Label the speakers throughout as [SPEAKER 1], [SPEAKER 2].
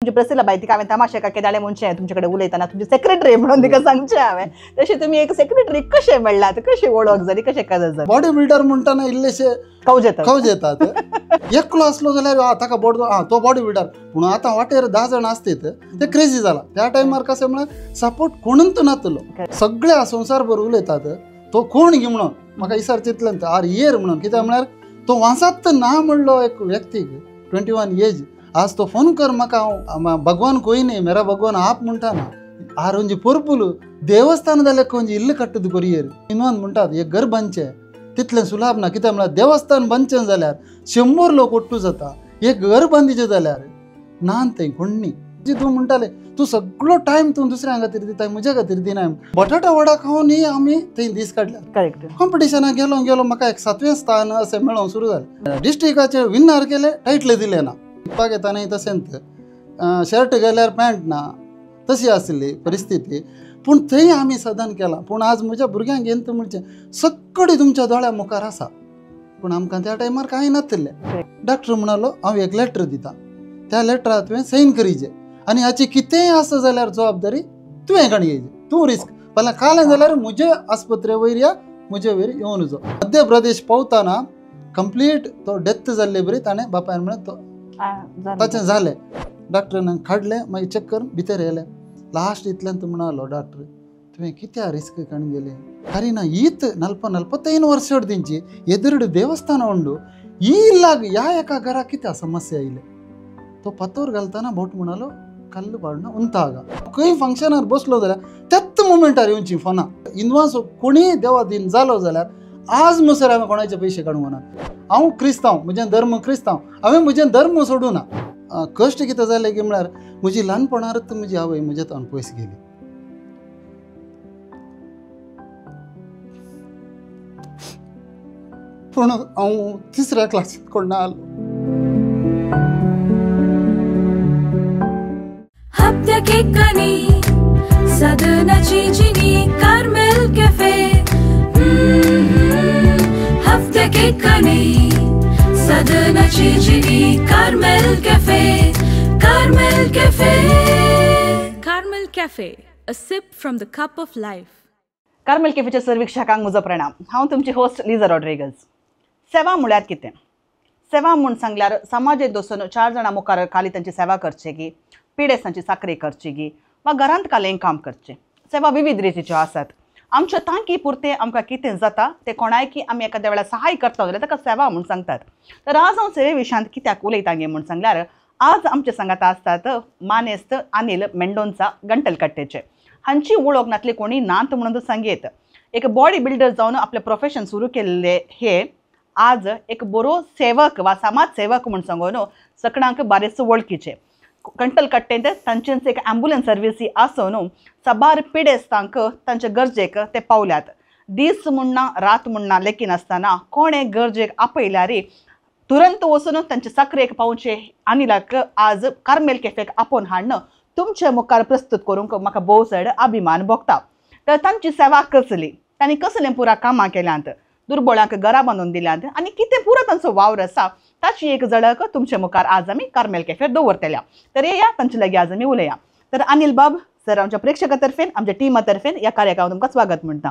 [SPEAKER 1] तुमची प्रसिला बाय तिका हांवें तमाशे का केदाळे म्हणचें तुमचे कडेन उलयतना तुमची सेक्रेटरी म्हणून तिका सांगचें हांवें. तशें तुमी एक सेक्रेटरी कशें मेळ्ळात, कशी वळख जाली, कशें काज जालें?
[SPEAKER 2] बॉडी बिल्डर म्हणटना इल्लेशे
[SPEAKER 1] कौज येतात,
[SPEAKER 2] कौज येतात. एकलो आसलो जाल्यार ताका बॉडी, तो बॉडी बिल्डर. पूण आतां वाटेर 10 जाण आसतीत ते क्रेजी जाला. त्या टायमार कशें म्हळ्यार सपोर्ट कोणूच नातलो, सगळे संवसार भर उलयतात तो कोण गी म्हणून म्हाका इसार चिंतलें आर येर म्हणून. कित्याक म्हळ्यार तो वांसात ना म्हणलो एक व्यक्तीक 21 एज आज तो फोन कर म्हाका, हांव भगवान कोय न्ही मेरा भगवान आप म्हणटा ना. आर ಒಂಜಿ ಪೊರ್ಪುಲು ದೇವಸ್ಥಾನದ ಲೆಕ್ಕ ಒಂಜಿ ಇಲ್ಲು ಕಟ್ಟುದು ಕೊರಿಯೇರು ಇನ್ನೊಂದು म्हणटात एक घर बांदचें तितलें सुलाभ ना. कित्याक म्हळ्यार देवस्थान बांदचें जाल्यार 100 लोक ಒಟ್ಟು जाता, एक घर बांदिचें जाल्यार ना थंय कोण्णी. तूं म्हणटाले तूं सगळो टायम तूं दुसऱ्या खातीर दिताय, म्हज्या खातीर दिनाय. बटाटा वडा खावन न्ही आमी थंय दीस काडले.
[SPEAKER 1] करेक्ट.
[SPEAKER 2] कॉम्पिटिशनाक गेलो गेलो म्हाका एक 7वें स्थान अशें मेळोंक सुरू जालें. डिस्ट्रिक्टाचे विनर केले, टायटल दिलें ना. शिकपाक येताना तशेंच शर्ट गेल्यार पॅन्ट ना, तशी आसली परिस्थिती. पूण थंय आमी साधन केलां. पूण आज म्हज्या भुरग्यांक घेवन म्हणचें सगळें तुमच्या दोळ्या मुखार आसा, पूण आमकां त्या टायमार कांय नातिल्लें. डॉक्टर म्हणालो हांव एक लेटर दिता, त्या लेटराक तुवें सैन करीचे आनी हाची कितेंय आसा जाल्यार जबाबदारी तुवें काणी घेयची, तूं रिस्क. पयलें कालें जाल्यार म्हजे आस्पत्रे वयर या म्हजे वयर येवन वचो. मध्य प्रदेश पावतना कंप्लीट तो डेथ जाल्ले बरी ताणें बापायन म्हळें तो ताचें जालें. डॉक्टरान काडलें, मागीर चॅक करून भितर येयलें. लास्ट इतल्यान तो म्हणालो डॉक्टर तुवें कित्या रिस्क काणी गेलें खरी ना. ಈತ್ 45 ವರ್ಷದಿಂಚಿ ಎದುರುಡು ದೇವಸ್ಥಾನ ಉಂಡು, ಈ ಇಲ್ಲಾಗ ಯಾ एका घरा कित्या समस्या आयले. तो पतोर घालतना बोट म्हणालो कल्ल पाडून उंताग खंय फंक्शनार बसलो जाल्यार त्याच मुमेंटार येवची फोना इनवांस कोणीय देवा दिन जालो जाल्यार आज मुसर हांवें कोणाचे पयशे काडूंक ना. हांव क्रिस्तांव, म्हजें धर्म क्रिस्तांव, हांवें म्हजें धर्म सोडूं ना. कश्ट कितें जालें की म्हळ्यार म्हजी ल्हानपणारच म्हजी आवय म्हज्या तावन पयस गेली. पूण हांव 3ऱ्या क्लासींत कोण ना आलो.
[SPEAKER 3] Carmel Cafe. Carmel Cafe, a sip from the cup of life.
[SPEAKER 1] Carmel कॅफेच्या सर्विक्षकांक म्हजो प्रणाम. हांव तुमची होस्ट लिजा रॉड्रिगज. सेवा म्हळ्यार कितें? सेवा म्हूण सांगल्यार समाजेंत वचून 4 जाणां मुखार खाली तांची सेवा करची गी, पिडेस्तांची साकरी करची गी, वा घरांत कालें काम करचें. सेवा विविध रितीच्यो आसात. आमच्या तांकी पुरतें आमकां कितें जाता तें कोणायकी आमी एखाद्या वेळार सहाय करता जाल्यार ताका सेवा म्हूण सांगतात. तर आज हांव सेवे विशयांत कित्याक उलयता गे म्हूण सांगल्यार आज आमचे सांगाता आसतात मानेस्त अनिल मेंडोन्सा गंटलकट्टेचे. हांची वळख नातली कोणी नात म्हणून सांगयेत. एक बॉडी बिल्डर जावन आपलें प्रोफेशन सुरू केल्लें हे आज एक बरो सेवक वा समाज सेवक म्हूण सांगून सगळ्यांक बारीस वळखीचे. गंटलकट्टेंत तांचेच एक ॲम्ब्युलन्स सर्विसी आसून साबार पिडेस्तांक तांचे गरजेक ते पावल्यात. दीस म्हणना रात म्हणना लेखिनासतना कोणें गरजेक आपयल्यार तुरंत वचून तांचे साकरेक पावचे अनिलाक आज कार्मेल कॅफेक आपोवन हाडून तुमचे मुखार प्रस्तुत करूंक म्हाका भोव चड अभिमान भोगता. तर तांची सेवा कसली, तांणी कसलें पुरा कामां केल्यांत, दुर्बळांक घरां बांदून दिल्यांत आनी कितें पुरो तांचो वावर आसा ताची एक झळक तुमचे मुखार आज आमी कार्मेल कॅफेर दवरतल्या. तर येया तांचे लागीं आज आमी उलया. तर अनिल बाब सर, आमच्या प्रेक्षकां तर्फेन आमच्या टिमा तर्फेन ह्या कार्यक्रमात तुमकां स्वागत म्हणटा.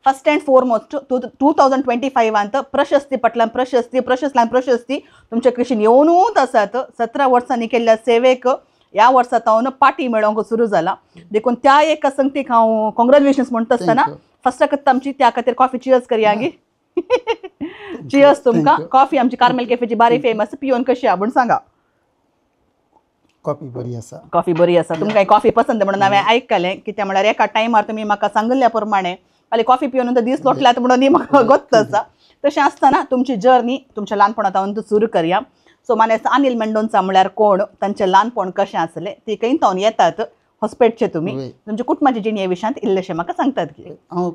[SPEAKER 1] फर्स्ट अँड फॉरमोस्ट 2025 प्रशस्ती पटल्यान प्रशस्ती, प्रशस्तीन प्रशस्ती तुमच्या कशीन येवनूच आसात. 17 वर्सांनी केल्ल्या सेवेक ह्या वर्सा तावन पाटी मेळोवंक सुरू जाला, देखून त्या एका संगतीक हांव कॉंग्रेच्युलेशन्स म्हणटा आसतना फर्स्ट आमची त्या खातीर कॉफी चियर्स करया गी. चियर्स तुमकां. कॉफी आमची कार्मेल कॅफेची बारी फेमस, पियोन कशी आहा म्हूण सांगा.
[SPEAKER 2] कॉफी बरी आसा.
[SPEAKER 1] कॉफी बरी आसा. तुमकां कॉफी पसंत म्हणून हांवें आयकलें. कित्याक म्हळ्यार एका टायमार तुमी म्हाका सांगिल्ल्या प्रमाणे आनी कॉफी पिवन दीस लोटल्यात म्हणून म्हाका गोत्त आसा. तशें आसतना तुमची जर्नी तुमच्या ल्हानपणांत सुरू करया. सो मानेस्त अनिल मेंडोन्सा म्हळ्यार कोण, तांचें ल्हानपण कशें आसलें, ती खंय तावन येतात, हॉस्पेटचे तुमी, तुमच्या कुटुंबाची जिणे विशयांत इल्लेशें म्हाका सांगतात की.
[SPEAKER 2] हांव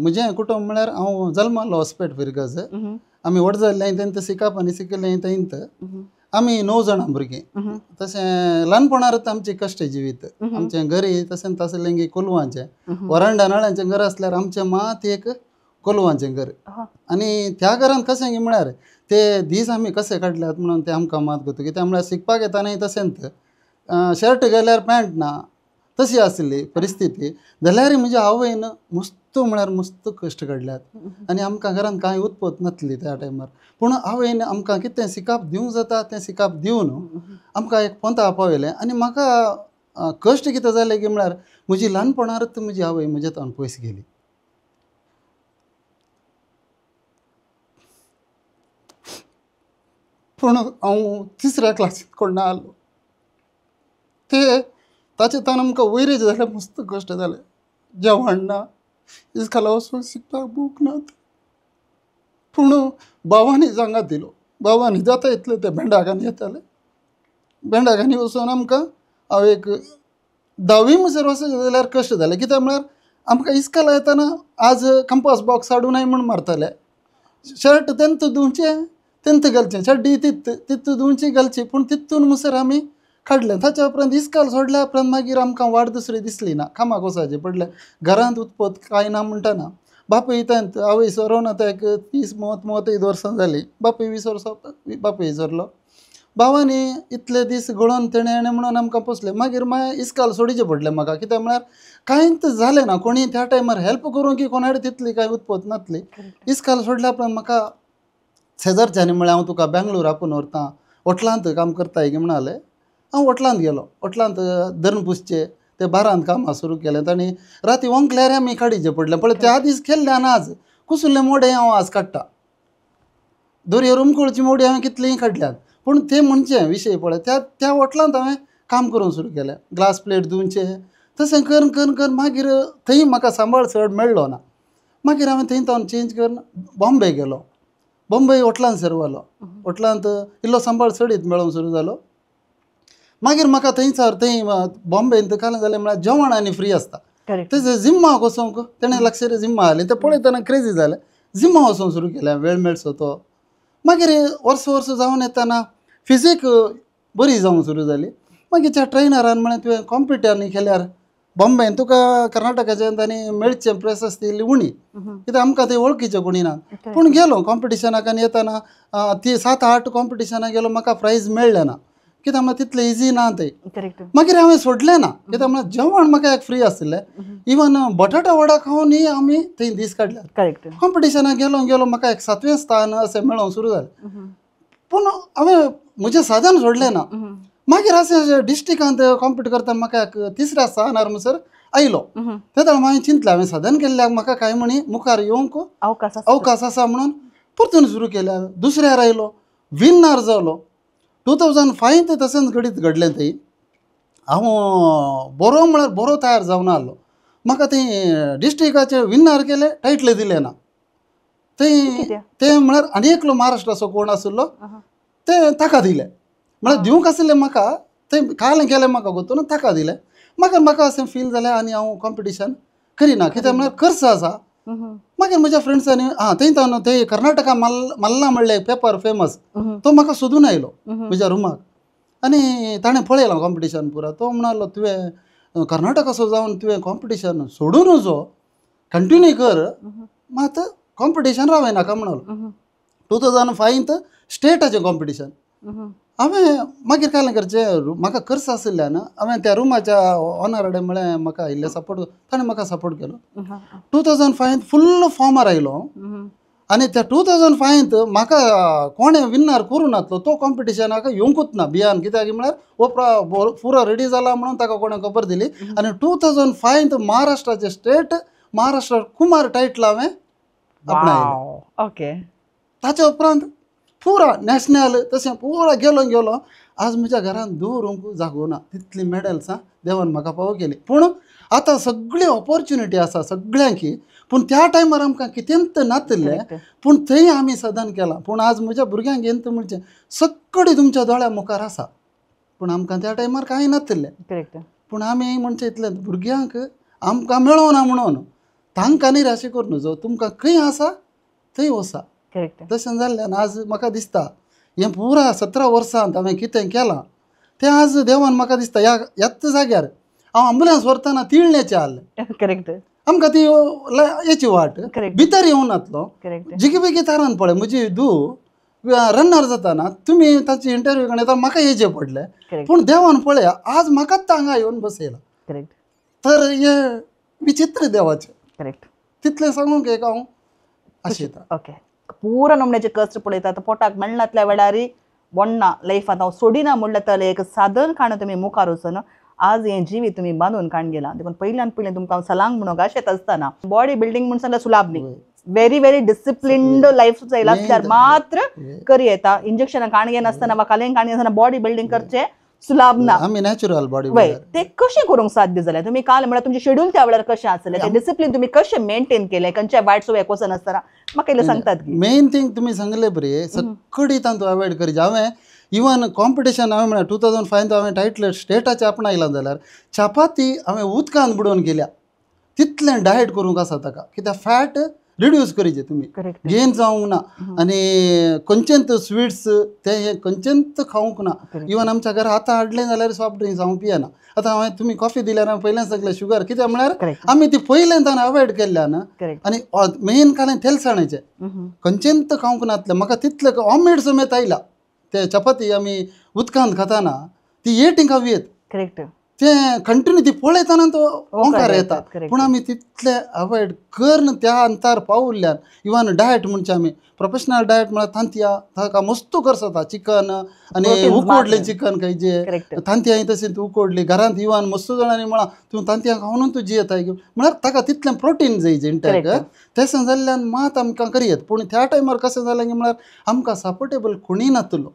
[SPEAKER 2] म्हजें कुटुंब म्हळ्यार हांव जल्मालो हॉस्पेट फिरगज. आमी व्हड जाल्ले तेंत शिकप आनी शिकिल्लें थंयत. आमी 9 जाणां भुरगीं. तशें ल्हानपणारच आमचें कश्ट जिवीत. आमचें घरी तशेंच आसलें की कोलवांचें, वरांडा नळ्यांचें घर आसल्यार आमचें मात एक कोलवांचें घर. आनी त्या घरांत कशें की म्हळ्यार ते दीस आमी कशे काडल्यात म्हणून ते आमकां मात गोत. कित्याक म्हळ्यार शिकपाक येताना तशेंच शर्ट घाल्यार पॅन्ट ना तशी आसली परिस्थिती. जाल्यार म्हज्या आवयन मस्त म्हळ्यार मस्त कश्ट काडल्यात आनी आमकां घरांत कांय उत्पत नासली त्या टायमार. पूण आवयन आमकां कितें शिकप दिवंक जाता तें शिकप दिवन आमकां एक पंथा पावयलें. आनी म्हाका कश्ट कितें जालें की म्हळ्यार म्हजी ल्हानपणारच म्हजी आवय म्हज्या तावन पयस गेली. पूण हांव तिसऱ्या क्लासींत कोण आहलो ते ताचे तान आमकां वयरच जाल्यार मस्त कश्ट जाले. जेवण ना, इस्कोला वचून शिकपाक बूक नात. पूण बाबांनी सांगात दिलो, बाबांनी जाता इतले ते भेंडाकांनी येताले. भेंडाकांनी वचून आमकां हांव एक धावी म्हणसर वचत जाल्यार कश्ट जाले. कित्याक म्हळ्यार आमकां इस्कोला येतना आज कंपास बॉक्स हाडूं म्हूण मारताले. शर्ट तेंत धुवचें तेंत घालचें, चड्डी तित तित धुवची घालची. पूण तितून म्हणसर आमी काडलें. ताच्या उपरांत इस्काल सोडल्या उपरांत मागीर आमकां वाट दुसरी दिसली ना. कामाक वचपाचें पडलें. घरांत उत्पत कांय ना म्हणटना बापूय तेंत आवय सरोन आतां एक 30 30 वर्सां जालीं. बापूय 20 वर्सां बापूय सरलो. भावांनी इतले दीस गळोन तेणें हेणें म्हणून आमकां पोसलें. मागीर मागीर इस्काल सोडीचें पडलें म्हाका. कित्याक म्हळ्यार कांयच जालें ना. कोणी त्या टायमार हेल्प करूंक की कोणा तितली कांय उत्पत नासली. इस्काल सोडल्या उपरांत म्हाका शेजारच्यांनी म्हळें हांव तुका बेंगलोर आपोवन व्हरता, वॉटलांत काम करताय की म्हणाले. हांव वॉटलांत गेलो. वॉटलांत धरण पुसचे ते बारांत कामां सुरू केलें. तांणी राती वंकल्यार आमी काडीचें पडलें. पळय त्या दीस केल्ल्यान आज कुसुल्ले मोडे हांव आज काडटा. दोरयेर उमकळची मोडी हांवें कितलींय काडल्यात. पूण ते म्हणचे विशय पळय त्या त्या वॉटलांत हांवें काम करूंक सुरू केलें. ग्लास प्लेट धुवचे तशें करून करून करून मागीर थंय म्हाका सांबाळ चड मेळ्ळो ना. मागीर हांवें थंय तावन चेंज करून बॉम्बे गेलो. बॉम्बे वॉटलांत सरवालो. वॉटलांत इल्लो सांबाळ चडीत मेळोंक सुरू जालो. मागीर म्हाका थंयसर थंय बॉम्बेंत काल जालें म्हळ्यार जेवण आनी फ्री आसता. तेजे जिम्माक वचोंक तेणें लक्षरी जिम्मा हाडली. तें पळयतना क्रेजी जालें. जिम्मा वचोंक सुरू केलें वेळ मेळचो तो. मागीर वर्स वर्स जावन येतना फिजीक बरी जावंक सुरू जाली. मागीर त्या ट्रेनरान म्हळें तुवें कॉम्पिटिशन केल्यार बॉम्बेन तुका कर्नाटकाच्यान आनी मेळचें प्रशस्ती इल्ली उणी, कित्याक आमकां ते वळखीचे कोणी ना. पूण गेलो कॉम्पिटिशनाक आनी येतना ती 7-8 कॉम्पिटिशनाक गेलो. म्हाका प्रायज मेळ्ळें ना. कित्याक म्हळ्यार तितलें इजी ना तें. मागीर हांवें सोडलें ना. कित्याक म्हळ्यार जेवण म्हाका एक फ्री आशिल्लें. इवन बटाटा वडा खावनूय आमी थंय दीस काडले. कॉम्पिटिशनाक गेलो गेलो म्हाका एक 7वें स्थान अशें मेळोंक सुरू जालें. पूण हांवें म्हजें साधन सोडलें ना. मागीर अशें डिस्ट्रिक्टांत कॉम्पीट करतना म्हाका एक 3ऱ्या स्थानार म्हणसर आयलो. तेन्ना हांवें चिंतलें हांवें साधन केल्ल्याक म्हाका कांय म्हणी मुखार येवंक अवकाश आसा म्हणून परतून सुरू केलें. हांवें दुसऱ्यार आयलो, विन्नर जालो. 2005 तशेंच घडीत घडलें. थंय हांव बरो म्हळ्यार बरो तयार जावन आहलो. म्हाका थंय डिस्ट्रिक्टाचे विन्नर केलें, टायटल दिलें ना. थंय तें म्हळ्यार आनी एकलो महाराष्ट्राचो कोण आशिल्लो तें ताका दिलें. म्हळ्यार दिवंक आशिल्लें म्हाका, थंय काल केलें म्हाका गोतून ताका दिलें. म्हाका म्हाका अशें फील जालें आनी हांव कॉम्पिटिशन करिना. कित्याक म्हळ्यार खर्च आसा. मागीर म्हज्या फ्रेंड्सांनी आं थंय तावन थंय कर्नाटका मल्ला म्हणलें पेपर फेमस, तो म्हाका सोदून आयलो म्हज्या रुमाक आनी ताणें पळयलां कॉम्पिटिशन पुरा. तो म्हणालो तुवें कर्नाटकाचो जावन तुवें कॉम्पिटिशन सोडून वचो, कंटिन्यू कर, मात कॉम्पिटिशन रावयनाका म्हणालो. 2005 स्टेटाचें कॉम्पिटिशन. हांवें मागीर कांय करचें, म्हाका खर्च आशिल्ल्यान हांवें त्या रुमाच्या ऑनर कडेन म्हळें म्हाका इल्लें सपोर्ट, ताणें म्हाका सपोर्ट केलो. 2005 फुल्ल फॉर्मार आयलो आनी त्या 2005 म्हाका कोणें विन्नर करूं नासलो तो कॉम्पिटिशनाक येवंकूच ना बियान. कित्याक म्हळ्यार हो पुरो रेडी जाला म्हणून ताका कोणें खबर दिली. आनी 2005 महाराष्ट्राचे स्टेट महाराष्ट्र कुमार टायटल हांवें आपणायलें.
[SPEAKER 1] ओके.
[SPEAKER 2] ताच्या उपरांत पुरा नॅशनल तशें पुरा गेलो गेलो. आज म्हज्या घरांत दवरूंक जागो ना तितली मॅडल्सां देवान म्हाका पावो केली. पूण आतां सगळी ऑपॉर्च्युनिटी आसा सगळ्यांकी. पूण त्या टायमार आमकां कितेंच नातिल्लें. पूण थंय आमी साधन केलां. पूण आज म्हज्या भुरग्यांक येन म्हणचें सगळें तुमच्या दोळ्या मुखार आसा. पूण आमकां त्या टायमार कांय नातिल्लें. पूण आमी म्हणचें इतलें भुरग्यांक आमकां मेळोना म्हणून तांकां निराशे करून जो तुमकां खंय आसा थंय वसा. तशें जाल्ल्यान आज म्हाका दिसता हें पुरा 17 वर्सांत हांवें कितें केलां तें आज देवान म्हाका दिसता ह्या ह्याच जाग्यार हांव एम्बुलन्स व्हरतना तिळण्याचें आहलें.
[SPEAKER 1] करेक्ट.
[SPEAKER 2] आमकां ती हेची वाट भितर येवं नातलो. जिगी बेगी तारान पळय म्हजी धूव रनर जाताना तुमी ताची इंटरव्यू घेता म्हाका येजे पडले पूण देवान पळया आज म्हाकाच हांगा येवन बसयला.
[SPEAKER 1] करेक्ट.
[SPEAKER 2] तर हे विचित्र देवाचें.
[SPEAKER 1] करेक्ट.
[SPEAKER 2] तितलें सांगूंक एक हांव आशेता.
[SPEAKER 1] ओके. पुरा नमण्याचे कष्ट पळयता पोटाक मेळनातल्या वेळार वण्णा लायफांत हांव सोडिना म्हणल्यार तले एक साधन काण तुमी मुखार वचून आज हें जिवीत तुमी बांदून काण गेला. देखून पयल्यान पयलीं तुमकां हांव सलांग म्हणूंक आशेत आसतना बॉडी बिल्डींग म्हूण सांगल्यार सुलाभ न्ही, very very disciplined life style आसल्यार मात्र करी येता. इंजेक्शनां काण घेनासतना वा कालें काण घेनासतना बॉडी बिल्डींग करचें सुलाभ ना.
[SPEAKER 2] आमी नॅचरल बॉडी.
[SPEAKER 1] वय ते कशें करूंक साध्य जालें? तुमी काल म्हळ्यार तुमचें शेड्यूल त्या वेळार कशें आसलें, तें डिसिप्लीन तुमी कशें मेंटेन केलें, खंयच्या वायट सवयेक वचनासतना म्हाका इल्लें सांगतात की?
[SPEAKER 2] मेन थिंग तुमी सांगलें बरें सगळी तांतू अवॉयड करी. हांवें इवन कॉम्पिटिशन हांवें म्हळ्यार 2005 हांवें टायटल स्टेटाचें आपणायलां जाल्यार चपाती हांवें उदकांत बुडोवन केल्या. तितलें डायट करूंक आसा ताका कित्याक फॅट रिड्यूस करीचे तुमी गेन जावंक ना आनी खंयचेंत स्विट्स ते हे खंयचेंत खावंक ना. इवन आमच्या घरा आतां हाडलें जाल्यार सॉफ्ट ड्रिंक्स हांव पियेना. आतां हांवें तुमी कॉफी दिल्यार हांवें पयल्यान सांगलें शुगर कित्याक म्हळ्यार आमी ती पयल्यान अवॉयड केल्ल्यान. आनी मेन कालें तेलसाणेचें खंयचेंत खावंक नातलें म्हाका तितलें ऑमलेट समेत आयला. ते चपाती आमी उदकांत खाताना ती एटींक हांव येत.
[SPEAKER 1] करेक्ट.
[SPEAKER 2] तें कंटिन्यू ती पळयतना तो ओंकार येता. पूण आमी तितले अवॉयड करून त्या अंतार पावल्ल्यान इवन डायट म्हणचे आमी प्रोफेशनल डायट म्हळ्यार तांतयां ताका मस्तू करता चिकन आनी उकोडलें चिकन खायचे तांतयां तशीं उकोडली घरांत इवन मस्तू जाणांनी म्हळां तूं तांतयां खावनून तूं जियेता म्हळ्यार ताका तितलें प्रोटीन जाय इंटेक तशें जाल्ल्यान मात आमकां करयेत. पूण त्या टायमार कशें जालें की म्हळ्यार आमकां सपोर्टेबल कोणीय नातलो.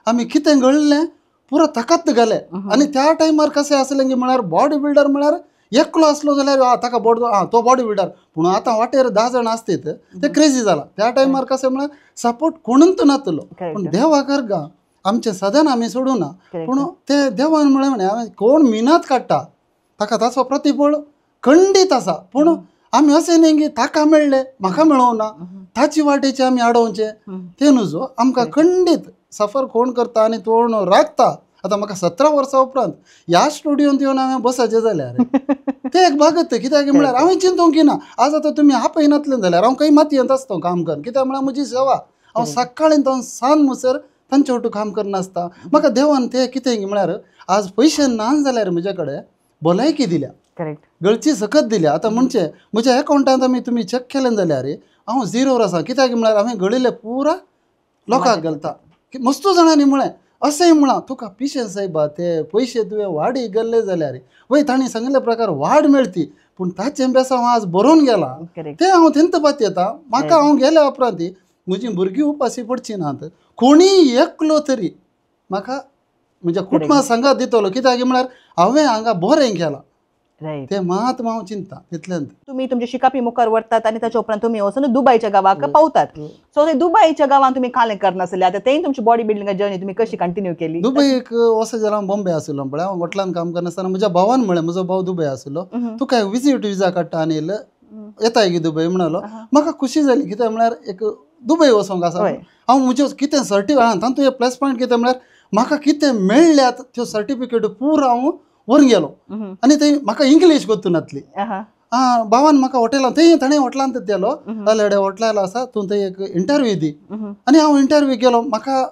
[SPEAKER 2] आमी कितें घडलें पुरो ताकात घाले. आनी त्या टायमार कशें आसलें की म्हळ्यार बॉडी बिल्डर म्हळ्यार एकलो आसलो जाल्यार आ ताका बॉडी आ तो बॉडी बिल्डर. पूण आतां वाटेर 10 जाण आसतीत ते क्रेजी जाला. त्या टायमार कशें म्हळ्यार सपोर्ट कोणूच नातलो. पूण देवा करगा आमचें सदन आमी सोडूं ना. पूण ते देवान म्हळें म्हणे हांवें कोण मिनात काडटा ताका ताचो प्रतिफळ खंडीत आसा. पूण आमी अशें न्ही की ताका मेळ्ळें म्हाका मेळोवं ना ताची वाटेचें आमी आडोवचें तें न्हू. आमकां खंडीत सफर कोण करता आनी कोण राखता. आतां म्हाका 17 वर्सां उपरांत ह्या स्टुडियोंत येवन हांवें बसाचें जाल्यार तें एक भागत कित्याक म्हळ्यार हांवें चिंतूंक ना. आज आतां तुमी आपयनातलें जाल्यार हांव खंय मातयेंत आसता काम करून कित्याक म्हळ्यार म्हजी सेवा हांव सकाळीं तो सांज म्हणसर तांचे वटू काम करनासता. म्हाका देवान तें कितें म्हळ्यार आज पयशे ना जाल्यार म्हजे कडेन भलायकी दिल्या.
[SPEAKER 1] करेक्ट.
[SPEAKER 2] गळची सकत दिल्या. आतां म्हणचे म्हज्या एकावंटांत आमी तुमी चॅक केलें जाल्यार हांव झिरोर आसा कित्याक म्हळ्यार हांवें घडिल्लें पुरा लोकांक घालता. मस्तू जाणांनी म्हळें अशेंय म्हळां तुका पिशें सायबा ते पयशे तुवें वाडी गेल्ले जाल्यार वय तांणी सांगिल्ले प्रकार वाड मेळटी पूण ताचें बेसांव हांव आज बरोवन गेलां तें हांव तेंत पातयेता. म्हाका हांव गेल्या उपरांत म्हजी भुरगीं उपाशी पडची नात कोणीय एकलो तरी म्हाका म्हज्या कुटुंबा सांगात दितलो कित्याक म्हळ्यार हांवें हांगा बरें केलां ते मात हांव चिंता तितल्यान.
[SPEAKER 1] तुमी तुमचे शिकापी मुखार व्हरतात आनी ताच्या उपरांत तुमी वचून दुबयच्या गांवाक पावतात. सो ते दुबयच्या गांवांत तुमी कालें करनासले आतां तेय तुमची बॉडी बिल्डिंग जर्नी तुमी कशी कंटिन्यू केली?
[SPEAKER 2] दुबयक वचत जाल्यार हांव बॉम्बे आशिल्लो पळय. हांव हॉटेलान काम करनासतना म्हज्या भावान म्हळें म्हजो भाव दुबय आशिल्लो तुका विजीट विजा काडटा आनी येताय की दुबय म्हणालो. म्हाका खुशी जाली कित्याक म्हळ्यार एक दुबय वचोंक आसा हांव म्हज्यो कितें सर्टिफिकेट तातूंत एक प्लस पॉयंट कितें म्हळ्यार म्हाका कितें मेळ्ळ्यात त्यो सर्टिफिकेट पुरो हांव व्हरून गेलो. आनी थंय म्हाका इंग्लीश गोत्तू नातली. भावान म्हाका हॉटेलान थंय ताणें हॉटेलांत गेलो जाल्यार हॉटेलान आसा तूं थंय एक इंटरव्यू दी. आनी हांव इंटरव्यू गेलो. म्हाका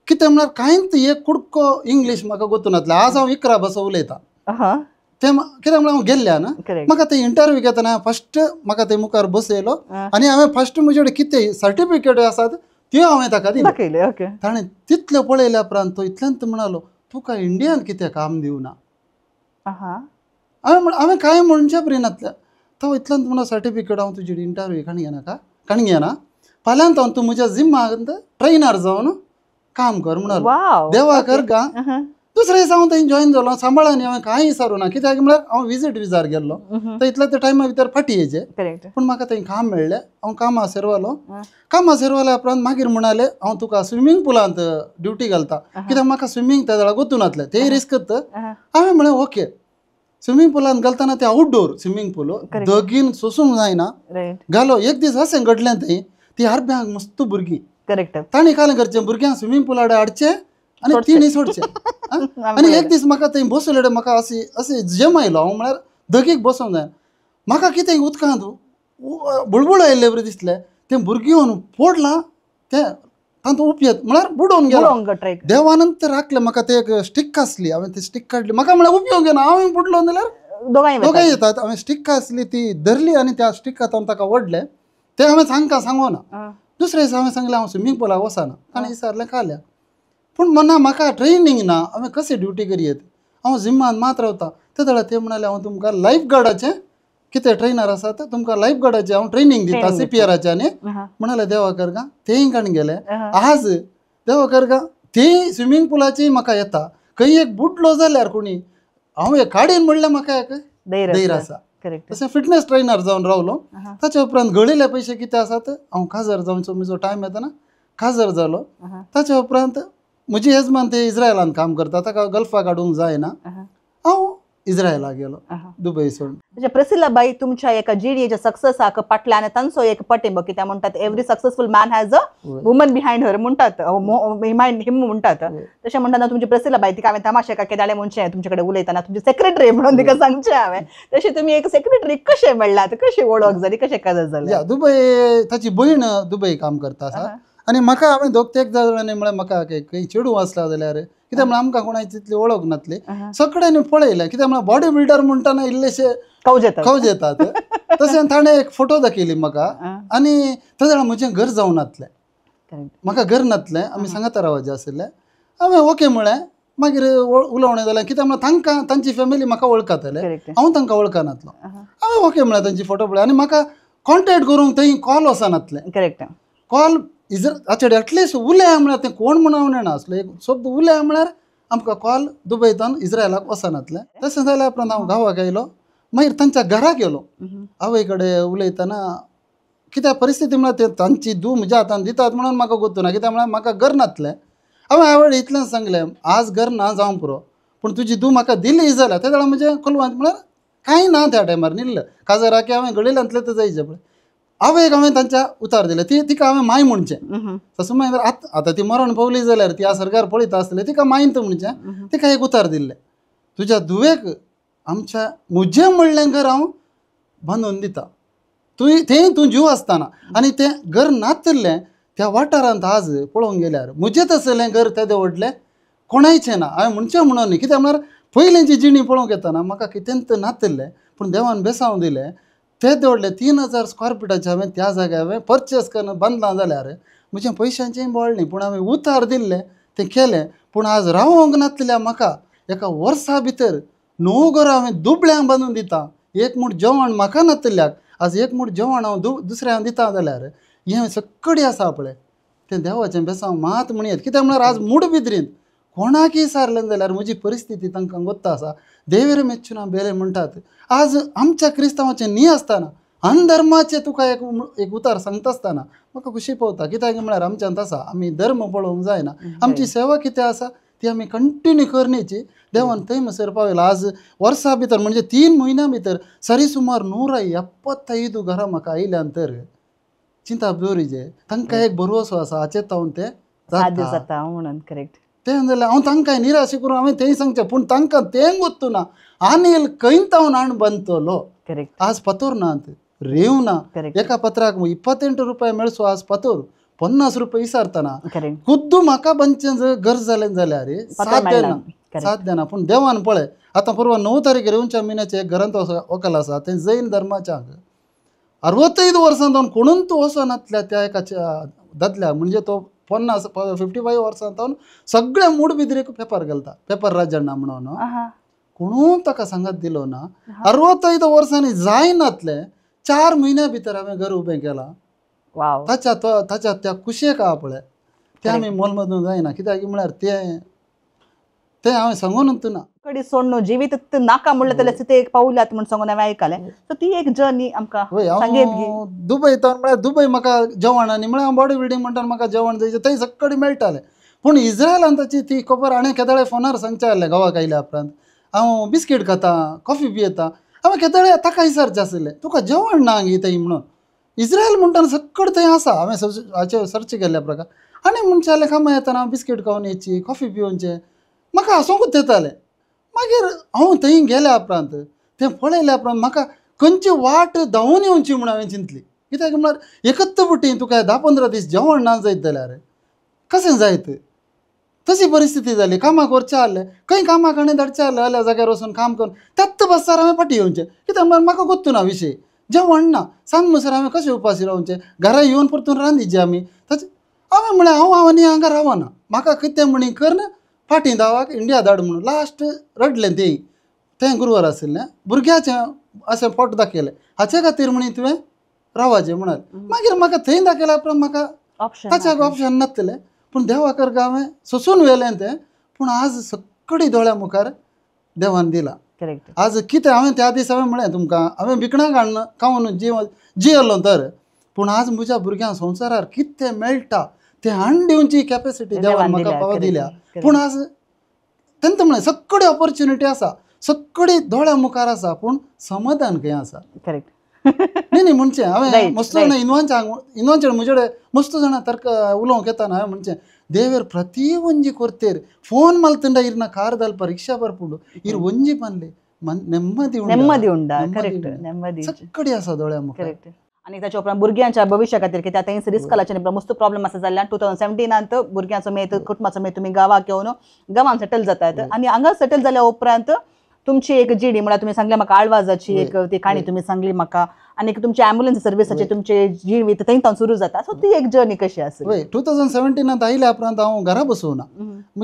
[SPEAKER 2] कितें म्हळ्यार कांयच एक कुडको इंग्लीश म्हाका गोत्तू नातलें. आज हांव 11 भासो उलयतां तें कित्याक म्हळ्यार हांव गेल्ल्या न्हू. म्हाका थंय इंटरव्यू घेतना फस्ट म्हाका थंय मुखार बसयलो आनी हांवें फस्ट म्हजे कडेन कितें सर्टिफिकेट आसात त्यो हांवें ताका दिल्यो. ताणें तितल्यो पळयल्या उपरांत तो इतल्यान म्हणालो तुका इंडियान कितें काम दिवना. हांवें हांवें कांय म्हणचें बरी नातलें. तो इतल्यान म्हणून सर्टिफिकेट हांव तुजी इंटरव्यू काणी घेनाका काणी घेना फाल्यांत हांव तूं म्हज्या जिम्मांत ट्रेनर जावन काम कर म्हणालो. देवा कर गा दुसरे दिसा हांव थंय जॉयन जालो. सांबाळांनी हांवें कांय विचारूं ना कित्याक म्हळ्यार हांव विजीट विजार गेल्लो तर इतल्या त्या टायमा भितर फाटी येयचे. पूण म्हाका थंय काम मेळ्ळें. हांव कामां सेरवालो. कामां सेरवाल्या उपरांत मागीर म्हणाले हांव तुका स्विमींग पुलांत ड्युटी घालता कित्याक म्हाका स्विमींग त्या वेळार गोतू नातलें तेय रिस्क. हांवें म्हळें ओके. स्विमींग पुलांत घालतना ते आउटडोर स्विमींग पूल दगीन सोसूंक जायना घालो. एक दीस अशें घडलें थंय ती आरब्यांक मस्त भुरगीं.
[SPEAKER 1] करेक्ट.
[SPEAKER 2] तांणी कालें करचें भुरग्यांक स्विमींग पुलाडे हाडचें आनी तिणी सोडचें. आनी एक दीस म्हाका थंय बसयले म्हाका अशें अशें जेम आयलो. हांव म्हळ्यार दगीक बसूंक जाय म्हाका कितें उदकांत बुळबुळ आयिल्ले बरें दिसलें. तें भुरगीं येवन पडलां तें तांतूं उपयेत म्हळ्यार बुडोवन गेलो. देवानंतर राखलें म्हाका. ते एक स्टिक आसली, हांवें ती स्टिक काडली. म्हाका म्हळ्यार उपयोग येना, हांवें बुडलो जाल्यार दोगांय येतात. हांवें स्टिक आसली ती धरली आनी त्या स्टिकांत हांव ताका ओडलें. तें हांवें तांकां सांगोना. दुसरे दिसा हांवें सांगलें हांव स्विमींग पुलाक वचना. ताणें विचारलें खाल्या. पूण मना म्हाका ट्रेनींग ना, हांवें कशें ड्युटी करयेत, हांव जिमान मात रावता. ते जाल्यार ते म्हणाले हांव तुमकां लायफ गार्डाचें कितें ट्रेनर आसात तुमकां लायफ गार्डाचें हांव ट्रेनींग दिता CPRाचें. आनी म्हणाले देवा करगा तेय काण गेले. आज देवा करगा तेय स्विमींग पुलाचेय म्हाका येता. खंय एक बुडलो जाल्यार कोणी हांव एक काडीन म्हणल्यार म्हाका एक धैर्य आसा. तशें फिटनेस ट्रेनर जावन रावलो. ताच्या उपरांत गळिल्ले पयशे कितें आसात हांव काजार जावचो म्हजो टायम येतना काजार जालो. ताच्या उपरांत म्हजी येजमान ते इस्रायलान काम करता, ताका गल्फाक हाडूंक जायना, हांव इस्रायलाक गेलो दुबय सोडून.
[SPEAKER 1] प्रिसिला बाई तुमच्या एका जिणेच्या सक्सेसाक फाटल्यान तांचो एक पाठिंबो. कित्याक म्हणटात every successful man has a woman behind her म्हणटात, बिहायंड हिम म्हणटात. तशें म्हणटाना तुमची प्रिसिला बाई तिका हांवें तमाशे का केदाळे म्हणचें तुमचे कडेन उलयतना तुमची सेक्रेटरी म्हणून तिका सांगचें हांवें. तशें तुमी एक सेक्रेटरी कशें मेळ्ळात, कशी वळख जाली, कशें काजार जालें?
[SPEAKER 2] दुबय ताची भयण दुबय काम करता आसा आनी म्हाका हांवें दोग तेग जाणांनी म्हळ्यार म्हाका खंय चेडूं आसला जाल्यार कित्याक म्हळ्यार आमकां कोणाची तितली वळख नासली. सगळ्यांनी पळयलें कित्याक म्हळ्यार बॉडी बिल्डर म्हणटना इल्लेशे कवज येतात. तशें ताणें एक फोटो दाखयली म्हाका आनी ते जाल्यार म्हजें घर जावन नासलें, म्हाका घर नासलें, आमी सांगाता रावचें आशिल्लें. हांवें ओके म्हळें. मागीर उलोवणें जालें कित्याक म्हळ्यार तांकां तांची फॅमिली म्हाका वळखताले, हांव तांकां वळखनासलो. हांवें ओके म्हळें, तांची फोटो पळय आनी म्हाका कॉन्टेक्ट करूंक थंय कॉल वचनासलें.
[SPEAKER 1] करेक्ट.
[SPEAKER 2] कॉल इजर एटलिस्ट उलया म्हळ्यार तें कोण म्हणून हांव जाणा आसलो एक शब्द उलया म्हळ्यार आमकां कॉल दुबयतान इस्रायलाक वचनासलें. तशें जाल्या उपरांत हांव गांवाक आयलो. मागीर तांच्या घरा गेलो. आवय कडेन उलयतना कित्याक परिस्थिती म्हळ्यार ते तांची धूव म्हज्या हातान दितात म्हणून म्हाका गोत्तू ना, कित्याक म्हळ्यार म्हाका घर नासलें. हांवें आवय इतलें सांगलें आज घर ना जावं पुरो, पूण तुजी धूव म्हाका दिली जाल्यार ते जाल्यार म्हजें कोलवांत म्हळ्यार कांय ना त्या टायमार निल्ल काजाराक हांवें घडयल्यांतलें तें जायचें पळय. आवयक हांवें तांच्या उतार दिलें, ती तिका हांवें माय म्हणचें. तसो मागीर आतां ती मरण पावली जाल्यार ती सरकार पळयता आसतली, तिका मायन म्हणचें. तिका एक उतार दिल्लें, तुज्या धुवेक आमच्या म्हजें म्हणलें घर हांव बांदून दिता, तूं तें तूं जीव आसतना. आनी तें घर नातिल्लें त्या वाठारांत आज पळोवंक गेल्यार म्हजें तसलें घर तेदें व्हडलें कोणायचें ना. हांवें म्हणचें म्हणून न्ही, कित्याक म्हळ्यार पयलींची जिणी पळोवंक येतना म्हाका कितेंच नातिल्लें, पूण देवान बेसांव दिलें. ते दवरले 3000 स्क्वेअर फिटाचें हांवें त्या जाग्यार हांवें परचेस करून बांदलां जाल्यार म्हज्या पयशांचें बोळ न्ही, पूण हांवें उतार दिल्लें तें केलें. पूण आज रावोंक नासलें म्हाका एका वर्सा भितर 9 घरां हांवें दुबळ्यांक बांदून दिता. एक मूठ जेवण म्हाका नातिल्ल्याक आज एक मूठ जेवण हांव दुसऱ्यांक दिता जाल्यार हें सगळें आसा पळय तें देवाचें बेसांव मात म्हणयेत. कित्याक म्हळ्यार आज मूडबिद्रींत कोणाकय सारलें जाल्यार म्हजी परिस्थिती तांकां गोत्ता आसा. देवेर मेच्चुना बेले म्हणटात. आज आमच्या क्रिस्तांवाचें न्ही आसतना अनधर्माचें तुका एक एक उतार सांगता आसतना म्हाका खुशी पावता. कित्याक म्हळ्यार आमच्यांत आसा आमी धर्म पळोवंक जायना, आमची सेवा कितें आसा ती आमी कंटिन्यू करण्याची देवान थंय म्हणसर पावयला. आज वर्सा भितर म्हणजे 3 म्हयन्या भितर सरी सुमार 175 घरां म्हाका आयल्यान तर चिंता दवरिजे. तांकां एक भरवसो आसा हाचेर तावन तें
[SPEAKER 1] जाता म्हणून. करेक्ट.
[SPEAKER 2] तें जाल्यार हांव तांकां निराश करून हांवें तेंय सांगचें, पूण तांकां तें गोत्तू ना आनी खंय तावन हाण बांदतलो.
[SPEAKER 1] करेक्ट.
[SPEAKER 2] आज पतोर नात, रेंव ना. एका पत्राक 28 रुपया मेळचो आज पतोर 50 रुपया विसारतना खुद्दू म्हाका बांदचें गरज जालें जाल्यार साथ देना, साथ देना. पूण देवान पळय आतां परवा 9 तारीख रेंवच्या म्हयन्याचें एक घरांत वकल आसा तें जैन धर्माच्या 65 वर्सां जावन कोणून तूं वचनातल्या त्या एका दादल्या म्हणजे तो 55 वर्सां जावन सगळे मूडबिद्रीक पेपर घालता, पेपर राजण्णा म्हणून कोणून ताका सांगात दिलो ना. 65 वर्सांनी जायनातले 4 म्हयन्या भितर हांवें घर उबें केलां. ताच्या ताच्या त्या कुशेक आहा पळय तें आमी मोलमदून जायना. कित्याक म्हळ्यार तें तें हांवें सांगून ना
[SPEAKER 1] कडी सोडून जिवीत नाका म्हणलें जाल्यार ते एक पावल्यात म्हूण सांगून हांवें आयकलें. सो ती एक जर्नी आमकां सांगेत.
[SPEAKER 2] दुबय तर म्हळ्यार दुबय म्हाका जेवण आनी म्हळ्यार हांव बॉडी बिल्डींग म्हणटा म्हाका जेवण जायचें थंय सगळें मेळटालें. पूण इस्रायलान ताची ती खबर हाणें केदळे फोनार सांगचें आहलें गांवाक आयल्या उपरांत हांव बिस्कीट खाता, कॉफी पियेता. हांवें केदळे ताका विचारचें आशिल्लें तुका जेवण ना गी थंय म्हणून. इस्रायल म्हणटा सगळें थंय आसा. हांवें हाचेर सर्च केल्ल्या प्रकार आनी म्हणचें जाल्यार कामां येतना हांव बिस्कीट खावन येची, कॉफी पिवनचें, म्हाका हांसोंकूच येतालें. मागीर हांव थंय गेल्या उपरांत तें पळयल्या उपरांत म्हाका खंयची वाट धांवून येवची म्हूण हांवें चिंतली. कित्याक म्हळ्यार एकच बुटी तुका 10-15 दीस जेवण ना जायत जाल्यार कशें जायत तशी परिस्थिती जाली. कामाक वचचें आहलें खंय कामाक आनी धाडचें आहलें जाल्यार जाग्यार वचून काम करून त्याच बससार हांवें फाटीं येवचें कित्याक म्हळ्यार म्हाका गोत्तू ना विशय जेवण ना सांग म्हणसर हांवें कशें उपाशी रावचें घरा येवन परतून रांदिचें आमी. ताचें हांवें म्हळें हांव हांव आनी हांगा रावना म्हाका कितें म्हणी करून फाटीं धांवाक इंडिया धाड म्हणून लास्ट रडलें तें तें गुरवार आशिल्लें भुरग्याचें अशें फोट दाखयलें हाचे खातीर म्हणी तुवें रावाचें म्हणालें. मागीर म्हाका थंय दाखयल्या उपरांत म्हाका ताच्याक ऑप्शन नासलें पूण देवा करका हांवें सोंसून व्हेलें तें. पूण आज सगळी दोळ्या मुखार देवान दिलां. आज कितें हांवें त्या दीस हांवें म्हळें तुमकां हांवें भिकणां काडून खावन जियेलो तर पूण आज म्हज्या भुरग्यांक संवसारार कितें मेळटा तें हाडून दिवची कॅपेसिटी देवान म्हाका पाव दिल्या. पूण आज तेंत म्हळें सगळी ऑपॉर्च्युनिटी आसा सगळी दोळ्या मुखार आसा पूण समाधान खंय आसा.
[SPEAKER 1] करेक्ट.
[SPEAKER 2] न्ही न्ही म्हणचें हांवें मस्त जाणां इनवांच्या इनवांचे म्हजे कडेन मस्त जाणां तर्क उलोवंक येताना हांवें म्हणचें ದೇವರ್ ಪ್ರತಿ ಒಂಜಿ ಕೊರ್ತೇರು ಫೋನ್ ಮಲ್ತಂಡ ಇರ್ನ ಕಾರ್ ದಲ್ಪ ರಿಕ್ಷಾ ಬರ್ಪುಂಡು ಇರ್ ಒಂಜಿ ಪನ್ಲೆ ನೆಮ್ಮದಿ
[SPEAKER 1] ನೆಮ್ಮದಿ ಉಂಡ. करेक्ट. ನೆಮ್ಮದಿ
[SPEAKER 2] सगळी आसा दोळ्या मुखार.
[SPEAKER 1] करेक्ट. आनी ताच्या उपरांत भुरग्यांच्या भविश्या खातीर कित्याक आतां रिस्क लाच्या मस्त प्रॉब्लेम आसा जाल्ल्यान 2017 भुरग्यांचो मेत कुटुंबाचो मेत तुमी गांवाक येवन गांवांत सेटल जातात आनी हांगा सेटल जाल्या उपरांत तुमची एक जिणी म्हळ्यार तुमी सांगले म्हाका आळवाजाची एक ती काणी तुमी सांगली म्हाका आनी तुमची ॲम्ब्युलन्स सर्विसाची तुमची जीण थंय तावन सुरू जाता. सो ती एक जर्नी कशी आसली?
[SPEAKER 2] वय 2017 आयल्या उपरांत हांव घरा बसोवना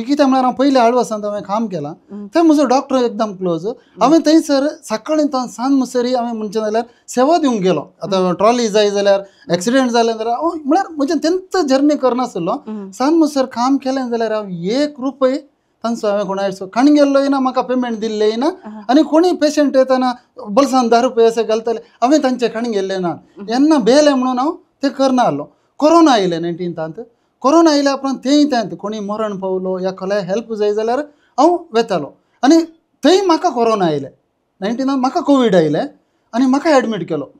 [SPEAKER 2] कित्याक म्हळ्यार हांव पयलीं आळवासांत हांवें काम केलां थंय म्हजो डॉक्टर एकदम क्लोज. हांवें थंयसर सकाळीं तावन सांज म्हणसर हांवें म्हणचें जाल्यार सेवा दिवंक गेलो. आतां ट्रॉली जाय जाल्यार एक्सिडेंट जालें जाल्यार हांव म्हळ्यार म्हजें तेंच जर्नी करनासलो. सांज म्हणसर काम केलें जाल्यार हांव 1 रुपये तांचो हांवें कोणाचो खाण गेल्लोय ना म्हाका पेमेंट दिल्लेय ना आनी कोणीय पेशंट येताना बोल्सान 10 रुपये अशें घालताले हांवें तांचे खाण गेल्लें ना. येन्ना बेलें म्हणून हांव तें करना आहलो. कोरोना आयलें 19तांत कोरोना आयल्या उपरांत तेंय तेंत कोणी मरण पावलो या कोल्याक हेल्प जाय जाल्यार हांव वेतालो आनी थंय म्हाका कोरोना आयलें 19तांत म्हाका कोवीड आयलें आनी म्हाका एडमीट केलो.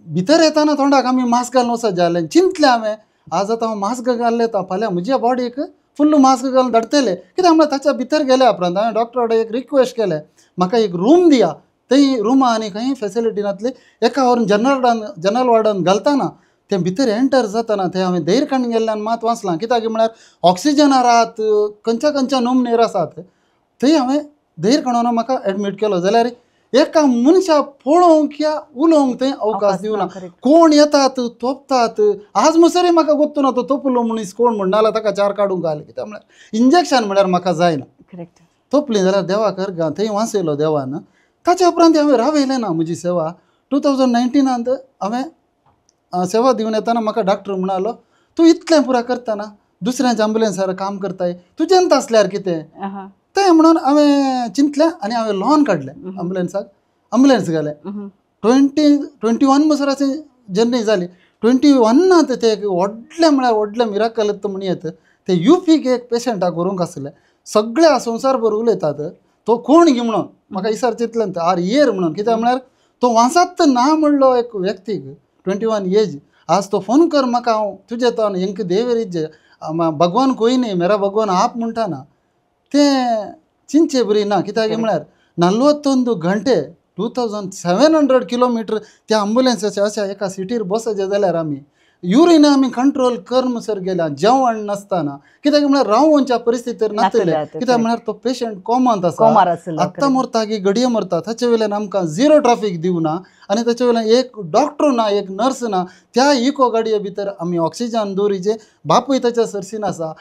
[SPEAKER 2] भितर येताना तोंडाक आमी मास्क घालून वचत जालें चिंतलें हांवें आज आतां हांव मास्क घाललें येता फाल्यां म्हज्या बॉडीक फुल्ल मास्क घालून धाडटले कित्याक म्हळ्यार ताच्या भितर गेल्या उपरांत हांवें डॉक्टरा कडेन एक रिक्वेस्ट केलें म्हाका एक रूम दिया. थंय रुमा आनी खंय फेसिलिटी नासली. एका व्हरून जनरल वॉर्डान घालतना तें भितर एंटर जाताना तें हांवें धैर काडून गेल्ल्यान मात वाचलां कित्याक म्हळ्यार ऑक्सिजनार आहात खंयच्या खंयच्या नमुनेर आसात थंय हांवें धैर काडून म्हाका एडमीट केलो जाल्यार एका मनशाक पळोवंक या उलोवंक थंय अवकाश दिवना. कोण येतात तोपतात आज म्हणसरय म्हाका गोत्तू ना तो तोपलो मनीस कोण म्हण नाल्यार ताका 4 काडूंक घाल कित्याक म्हळ्यार इंजेक्शन म्हळ्यार म्हाका जायना.
[SPEAKER 1] करेक्ट.
[SPEAKER 2] तोपली जाल्यार देवा कर थंय वाचयलो देवान. ताच्या उपरांत हांवें रावयलें ना म्हजी सेवा. 2019 हांवें सेवा दिवन येताना म्हाका डॉक्टर म्हणालो तूं इतलें पुरा करतना दुसऱ्यांच्या ॲम्ब्युलन्सार काम करताय तुजेंत आसल्यार कितें तें म्हणून हांवें चिंतलें आनी हांवें लॉन काडलें ॲम्ब्युलन्साक ॲम्ब्युलन्स घालें. 2021 म्हणसर अशें जर्नी जाली. 21 तें एक व्हडलें म्हळ्यार व्हडलें मिराकल म्हण येत ते युपीक एक पेशंटाक व्हरूंक आसलें. सगळ्या संवसारभर उलयतात तो कोण गी म्हणून म्हाका इसार चिंतलें आर येर म्हणून कित्याक म्हळ्यार तो वांसात ना म्हणलो एक व्यक्तीक 21 एज आज तो फोन कर म्हाका हांव तुजे तो हेंक देवेर भगवान कोय न्ही मेरा भगवान आप म्हणटा ना तें चिंतचे बरी ना कित्याक म्हळ्यार 41 घंटे 2700 किलोमिटर त्या ॲम्ब्युलन्साच्या अशा एका सिटीर बसायचें जाल्यार आमी युरीन आमी कंट्रोल कर म्हणसर गेल्या जेवण नासतना कित्याक म्हळ्यार रावोवच्या परिस्थितीर नासतले कित्याक म्हळ्यार तो पेशंट कोमांत आसा आत्तां मरता की घडये मरता ताचे वयल्यान आमकां झिरो ट्राफीक दिवना आनी ताचे वयल्यान एक डॉक्टर ना एक नर्स ना त्या इको गाडये भितर आमी ऑक्सिजन दवरिचे बापूय ताच्या सरसीन आसा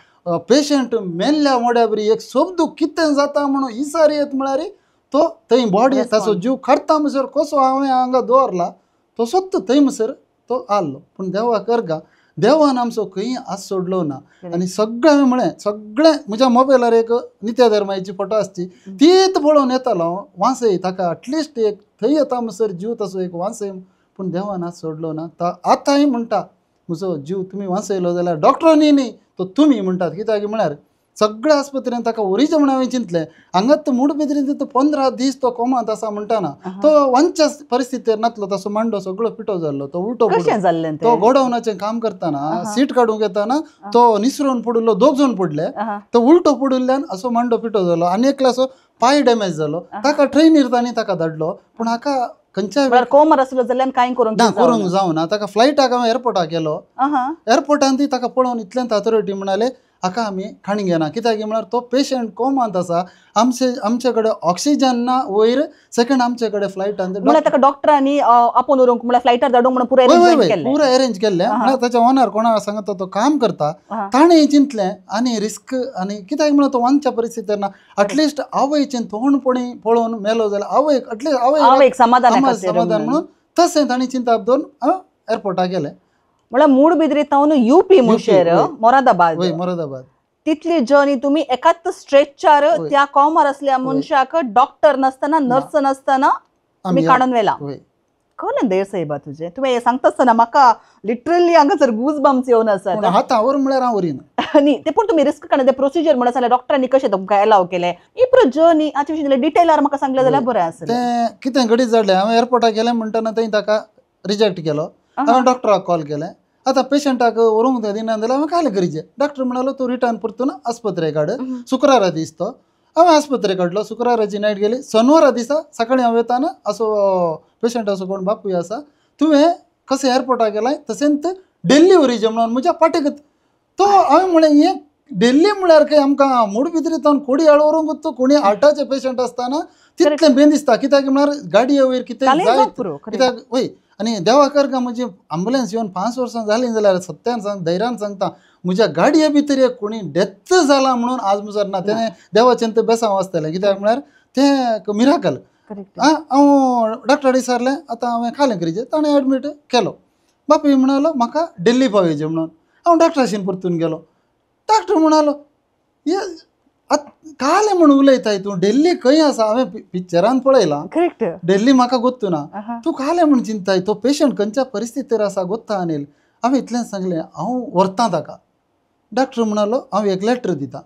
[SPEAKER 2] पेशंट मेल्ल्या मोड्या बरी एक शब्द कितें जाता म्हणून इसार येत म्हळ्यार तो थंय बॉडी ताचो जीव काडटा म्हणसर कसो हांवें हांगा दवरला तसोच थंय म्हणसर तो आहलो. पूण देवा करगा देवान आमचो खंय आस सोडलो ना आनी सगळें हांवें म्हळें सगळें म्हज्या मोबायलार एक नित्या धर्माची फोटो आसची तीच पळोवन येतालो हांव वांसय ताका एटलिस्ट एक थंय येता म्हणसर जीव तसो एक वांसय पूण देवान आस सोडलो ना. आतांय म्हणटा म्हजो जीव तुमी वांसयलो जाल्यार डॉक्टरांनी न्ही तो तुमी म्हणटात कित्याक म्हळ्यार सगळ्या आस्पत्रेन ताका ओरिजें म्हण हांवें चिंतलें हांगात मुडबिद्रीन 15 दीस तो कोमांत आसा म्हणटाना तो वांच्या परिस्थितीर नासलो ताचो मांडो सगळो पिठो जाल्लो तो उल्टो तो गोडावनाचें काम करतना सीट काडूंक येताना तो निसरून पडिल्लो 2 जाण पडले तो उल्टो पडिल्ल्यान असो मांडो पिठो जालो आनी एकल्याचो पांय डॅमेज जालो ताका ट्रेनीर तांणी ताका धाडलो पूण हाका खंयच्या
[SPEAKER 1] कोमर आसलो जाल्यार कांय करूंक
[SPEAKER 2] ना, करूंक जावना. ताका फ्लायटाक हांवें एअरपोर्टाक गेलो, एअरपोर्टान ती ताका पळोवन इतल्यान अथॉरिटी म्हणाले हाका आमी खाणी घेना, कित्याक म्हळ्यार तो पेशंट कोमांत आसा, आमचे कडेन ऑक्सिजन ना वयर, सेकंड आमचे कडेन फ्लायटान
[SPEAKER 1] म्हळ्यार ताका डॉक्टरांनी आपोवन व्हरूंक म्हळ्यार फ्लायटार धाडूंक म्हणून पुराय अरेंजमेंट केल्लें,
[SPEAKER 2] पुराय अरेंज केल्लें. म्हळ्यार ताच्या ओनर कोणा सांगता तो काम करता, ताणें चिंतलें आनी रिस्क आनी कित्याक म्हळ्यार तो वांच्या परिस्थितीर ना, एटलिस्ट आवयचें तोंड पळोवन मेलो जाल्यार आवयक एटलिस्ट
[SPEAKER 1] आवयक समाधान
[SPEAKER 2] समाधान म्हणून तशें ताणें चिंताप दवरून हांव एअरपोर्टाक गेलें.
[SPEAKER 1] म्हळ्यार मूडबिद्री तावन युपी मुशेर मोरादाबाद,
[SPEAKER 2] मोरादाबाद
[SPEAKER 1] तितली जर्नी तुम्ही एकाच स्ट्रेचार त्या कॉमर असल्या मनशाक डॉक्टर नासतना नर्स नासतना तुमी काडून व्हेला. कळ्ळें देर साहेबा तुजें, तुवें हें सांगता आसतना म्हाका लिटरली हांगासर गूज बम्स येवन आसात.
[SPEAKER 2] हातावर म्हळ्यार हांव वरीना
[SPEAKER 1] न्ही ते, पूण तुमी रिस्क काडून ते प्रोसिजर म्हणून जाल्यार डॉक्टरांनी कशें तुमकां एलाव केलें ही पुरो जर्नी हाचे विशीं डिटेलार म्हाका सांगलें जाल्यार बरें आसलें.
[SPEAKER 2] तें कितें घडीत जालें, हांवें एअरपोर्टाक गेलें म्हणटना थंय ताका रिजेक्ट केलो, हांवें डॉक्टराक कॉल केलें, आतां पेशंटाक व्हरूंक दिना जाल्यार हांवें काल करीचें. डॉक्टर म्हणालो तूं रिटर्न परतून आस्पत्रे काड, शुक्रारा दीस तो हांवें आस्पत्रे काडलो, शुक्राराची नायट गेली, शनिवारा दिसा सकाळीं हांव येताना असो पेशंट असो कोण बापूय आसा, तुवें कशें एअरपोर्टाक गेलाय तशेंच दिल्ली व्हरीचें म्हणून म्हज्या पाटेक तो. हांवें म्हळें हें दिल्ली म्हळ्यार खंय आमकां मूडबिद्री तावन कोडी हाड व्हरूंक तो कोणी हार्टाचे पेशंट आसतना तितलें बेन दिसता, कित्याक म्हळ्यार गाडये वयर कितें जायत कित्याक वय. आनी देवा कर का म्हजी एम्बुलन्स येवन 5 वर्सां जालीं जाल्यार सत्यान सांग धैर्यान सांगता म्हज्या गाडये भितर एक कोणी डेथ जाला म्हणून आज मुजर ना, तेणें देवाचें तें बेसांव आसतलें, कित्याक म्हळ्यार तें मिराकल. हांव डॉक्टरा विचारलें आतां हांवें खालें करीचें, ताणें एडमीट केलो. बापूय म्हणालो म्हाका दिल्ली पावयचें म्हणून, हांव डॉक्टराशीन परतून गेलो. डॉक्टर म्हणालो हे कालें म्हूण उलयताय तूं, दिल्ली खंय आसा हांवें पिक्चरान पळयलां,
[SPEAKER 1] करेक्ट,
[SPEAKER 2] दिल्ली म्हाका गोत्तू ना, तूं कालें म्हूण चिंताय, तो पेशंट खंयच्या परिस्थितीर आसा गोत्ता अनिल. हांवें इतलें सांगलें हांव व्हरतां ताका. डॉक्टर म्हणालो हांव एक लेटर दिता,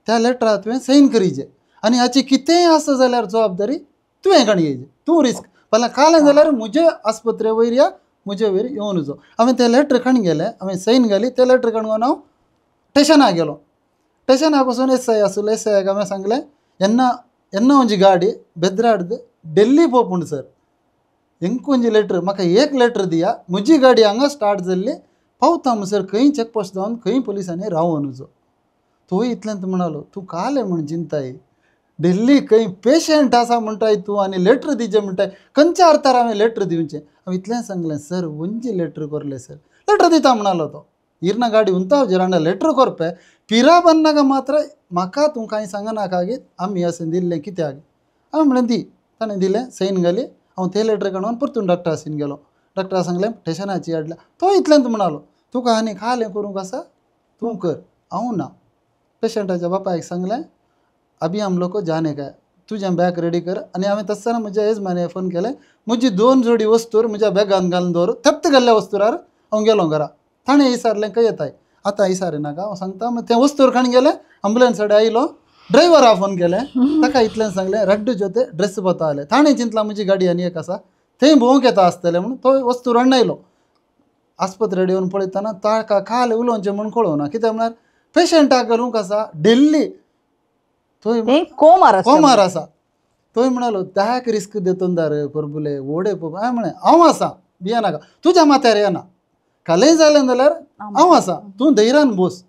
[SPEAKER 2] त्या लेटराक तुवें सैन करीचें आनी हाची कितेंय आसा जाल्यार जबाबदारी तुवें काणी घेवची, तूं रिस्क पळय कालें जाल्यार म्हजे आस्पत्रे वयर या म्हजे वयर येवन वचो. हांवें तें लेटर काडून गेलें, हांवें सैन घाली, तें लेटर काडून हांव स्टेशनाक गेलो. स्टेशनाक वचून एस I आसलो, एस आयक हांवें सांगलें येन्ना येन्ना म्हजी गाडी बेद्राड दिल्ली पोवपूण सर, हेंक ಒಂजी लेटर म्हाका एक लेटर दिया, म्हजी गाडी हांगा स्टार्ट जाल्ली पावता म्हणसर खंय चॅकपोस्ट जावन खंय पुलिसांनी रावोन वचो. तो इतल्यान म्हणालो तूं कालें म्हूण चिंताय, दिल्ली खंय पेशंट आसा म्हणटाय तूं आनी लेटर दिचें म्हणटाय, खंयच्या अर्थार हांवें लेटर दिवचें. हांवें इतलें सांगलें सर ಒಂजी लेटर करलें सर, लेटर दिता म्हणालो तो, इर्ना गाडी उंतावचेर हांगा लेटर करपे पिरा बन्नाका मात्र म्हाका तूं कांय सांगनाका गी आमी अशें दिल्लें कित्याक. हांवें म्हणलें दी, ताणें दिलें सैन घाली, हांव तें लेटर काडून परतून डॉक्टराशीन गेलो. डॉक्टरा सांगलें स्टेशनाची हाडल्या, तो इतल्यान म्हणालो तुका आनी कालें करूंक आसा तूं कर, हांव ना. पेशंटाच्या बापायक सांगलें अभी हम लोग को जाने का, तुजें बॅग रेडी कर. आनी हांवें तसतना म्हज्या येजमाने फोन केलें, म्हजी 2 जोडी वस्तूर म्हज्या बॅगान घालून दवर, थेप्त घाल्ल्या वस्तूरार हांव गेलो घरा. ताणें विचारलें खंय येताय, आतां विचारी नाका हांव सांगता. मागीर तें वस्तूर काडून गेलें, एम्बुलन्स कडेन आयलो, ड्रायव्हरा फोन केलें, ताका इतलें सांगलें रड्डू जोते ड्रेस पता आले. ताणें चिंतलां म्हजी गाडी आनी एक आसा थंय भोंवंक येता आसतलें म्हणून तो वस्तूर हाडून आयलो. आस्पत्रेड येवन पळयतना ताका काल उलोवचें म्हूण कळोवना, कित्याक म्हळ्यार पेशंटाक घालूंक आसा दिल्ली, थंय कोमार आसा. थंय म्हणालो त्याक रिस्क देतोंदार परबुले ओडे हांवें म्हळें हांव आसा भियेनाका, तुज्या माथ्यार येना, कालय जालें जाल्यार हांव आसा, तूं धैर्यान बोस.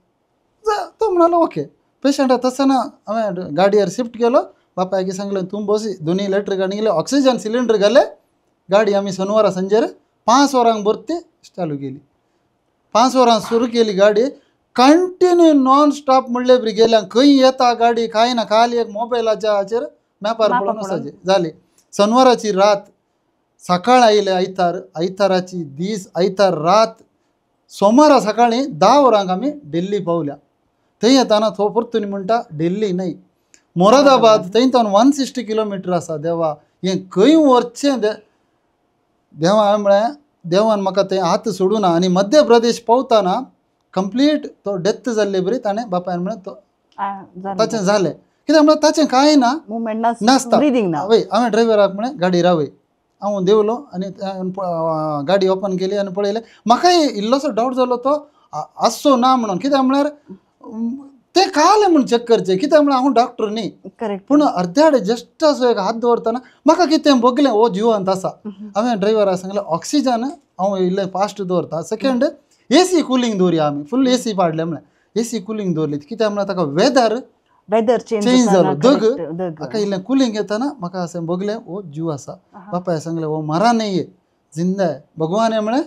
[SPEAKER 2] तो म्हणालो ओके. पेशंटा तसना हांवें गाडयेर शिफ्ट केलो, बापायक सांगलें तूं बस, दोनी लेटर काडून गेले, ऑक्सिजन सिलिंडर घाले, गाडी आमी शनिवारा सांजेर 5 वरांक भरती चालू केली. 5 वरां सुरू केली गाडी, कंटिन्यू नॉन स्टॉप म्हणले बरी गेल्या, खंय येता गाडी कांय ना, खाली एक मोबायलाच्या हाचेर मॅपार पळोवन वचपाचें जाली. शनिवाराची रात सकाळ आयले आयतार, आयताराची दीस, आयतार रात, सोमारा सकाळीं 10 वरांक आमी दिल्ली पावल्या. थंय येताना तो परतून म्हणटा दिल्ली न्हय मोरादाबाद, थंय तावन 160 किलोमिटर आसा. देवा हें खंय व्हरचें देवा, हांवें म्हळें देवान म्हाका थंय हात सोडूना. आनी मध्य प्रदेश पावताना कंप्लीट तो डेथ जाल्ले बरी ताणें बापायन म्हळें तो ताचें जालें, कित्याक म्हळ्यार ताचें कांय ना, नासता. वय हांवें ड्रायव्हराक म्हळें गाडी रावय, हांव देंवलो आनी गाडी ओपन केली आनी पळयलें. म्हाकाय इल्लोसो डावट जालो तो आसचो ना म्हणून, कित्याक म्हळ्यार ते काले म्हूण चॅक करचें कित्याक म्हळ्यार हांव डॉक्टर न्ही पूण अर्द्याडे जस्ट असो एक हात दवरतना म्हाका कितें भोगलें हो जिवंत आसा. हांवें ड्रायव्हराक सांगलें ऑक्सिजन हांव इल्लें फास्ट दवरता सेकेंड एसी कुलींग दवरया आमी फूल एसी पाडलें म्हळ्यार एसी कुलींग दवरली कित्याक म्हळ्यार ताका वेदर
[SPEAKER 1] वेदर चेंज
[SPEAKER 2] जालो दग म्हाका इल्लें कुलींग येतना म्हाका अशें भोगलें हो जीव आसा. बापाय सांगलें हो मरा न्ही जिंदा भगवान हे म्हळें.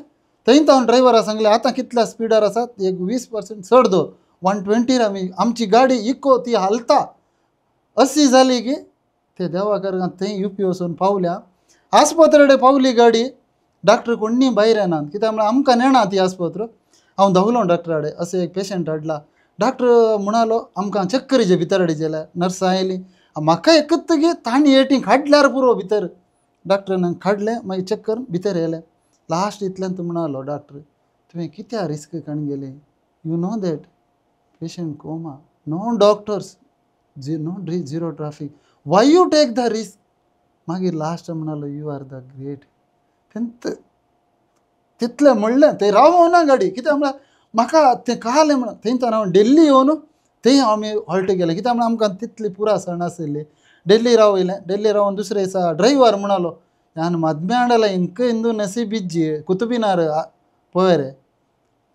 [SPEAKER 2] थंय हांव ड्रायव्हराक सांगलें आतां कितल्या स्पिडार आसा एक 20% चड दवर 120 आमी आमची गाडी इको ती हालता अशी जाली की ते देवा थंय युपी वचून पावल्या आस्पत्रेडे पावली गाडी डॉक्टर कोणी भायर येना कित्याक म्हळ्यार आमकां नेणा ती आस्पत्र. हांव धांवलो डॉक्टरा अशें एक पेशंट हाडला डॉक्टर म्हणालो आमकां चक्करीचे भितर हाडीचे नर्सां आयली म्हाका एकच गे तांणी एटी काडल्यार पुरो भितर डॉक्टरान काडलें मागीर चेक करून भितर येयलें. लास्ट इतल्यान तो म्हणालो डॉक्टर तुवें कित्याक रिस्क काडून गेलें you know that patient coma no doctors no zero traffic why you take the risk. मागीर लास्ट म्हणालो you are the great. तेंत तितलें म्हणलें थंय रावना गाडी कित्याक म्हळ्यार म्हाका तें कळ्ळें म्हणून थंय तर हांव दिल्ली येवन थंय आमी हॉल्ट गेले कित्याक म्हळ्यार आमकां तितली पुरा सण आशिल्ली. दिल्ली रावयलें दिल्ली रावन दुसरे दिसा ड्रायव्हर म्हणालो यान मदमे इंक इंदू नसीब इज्जी कुतुबिनार पळय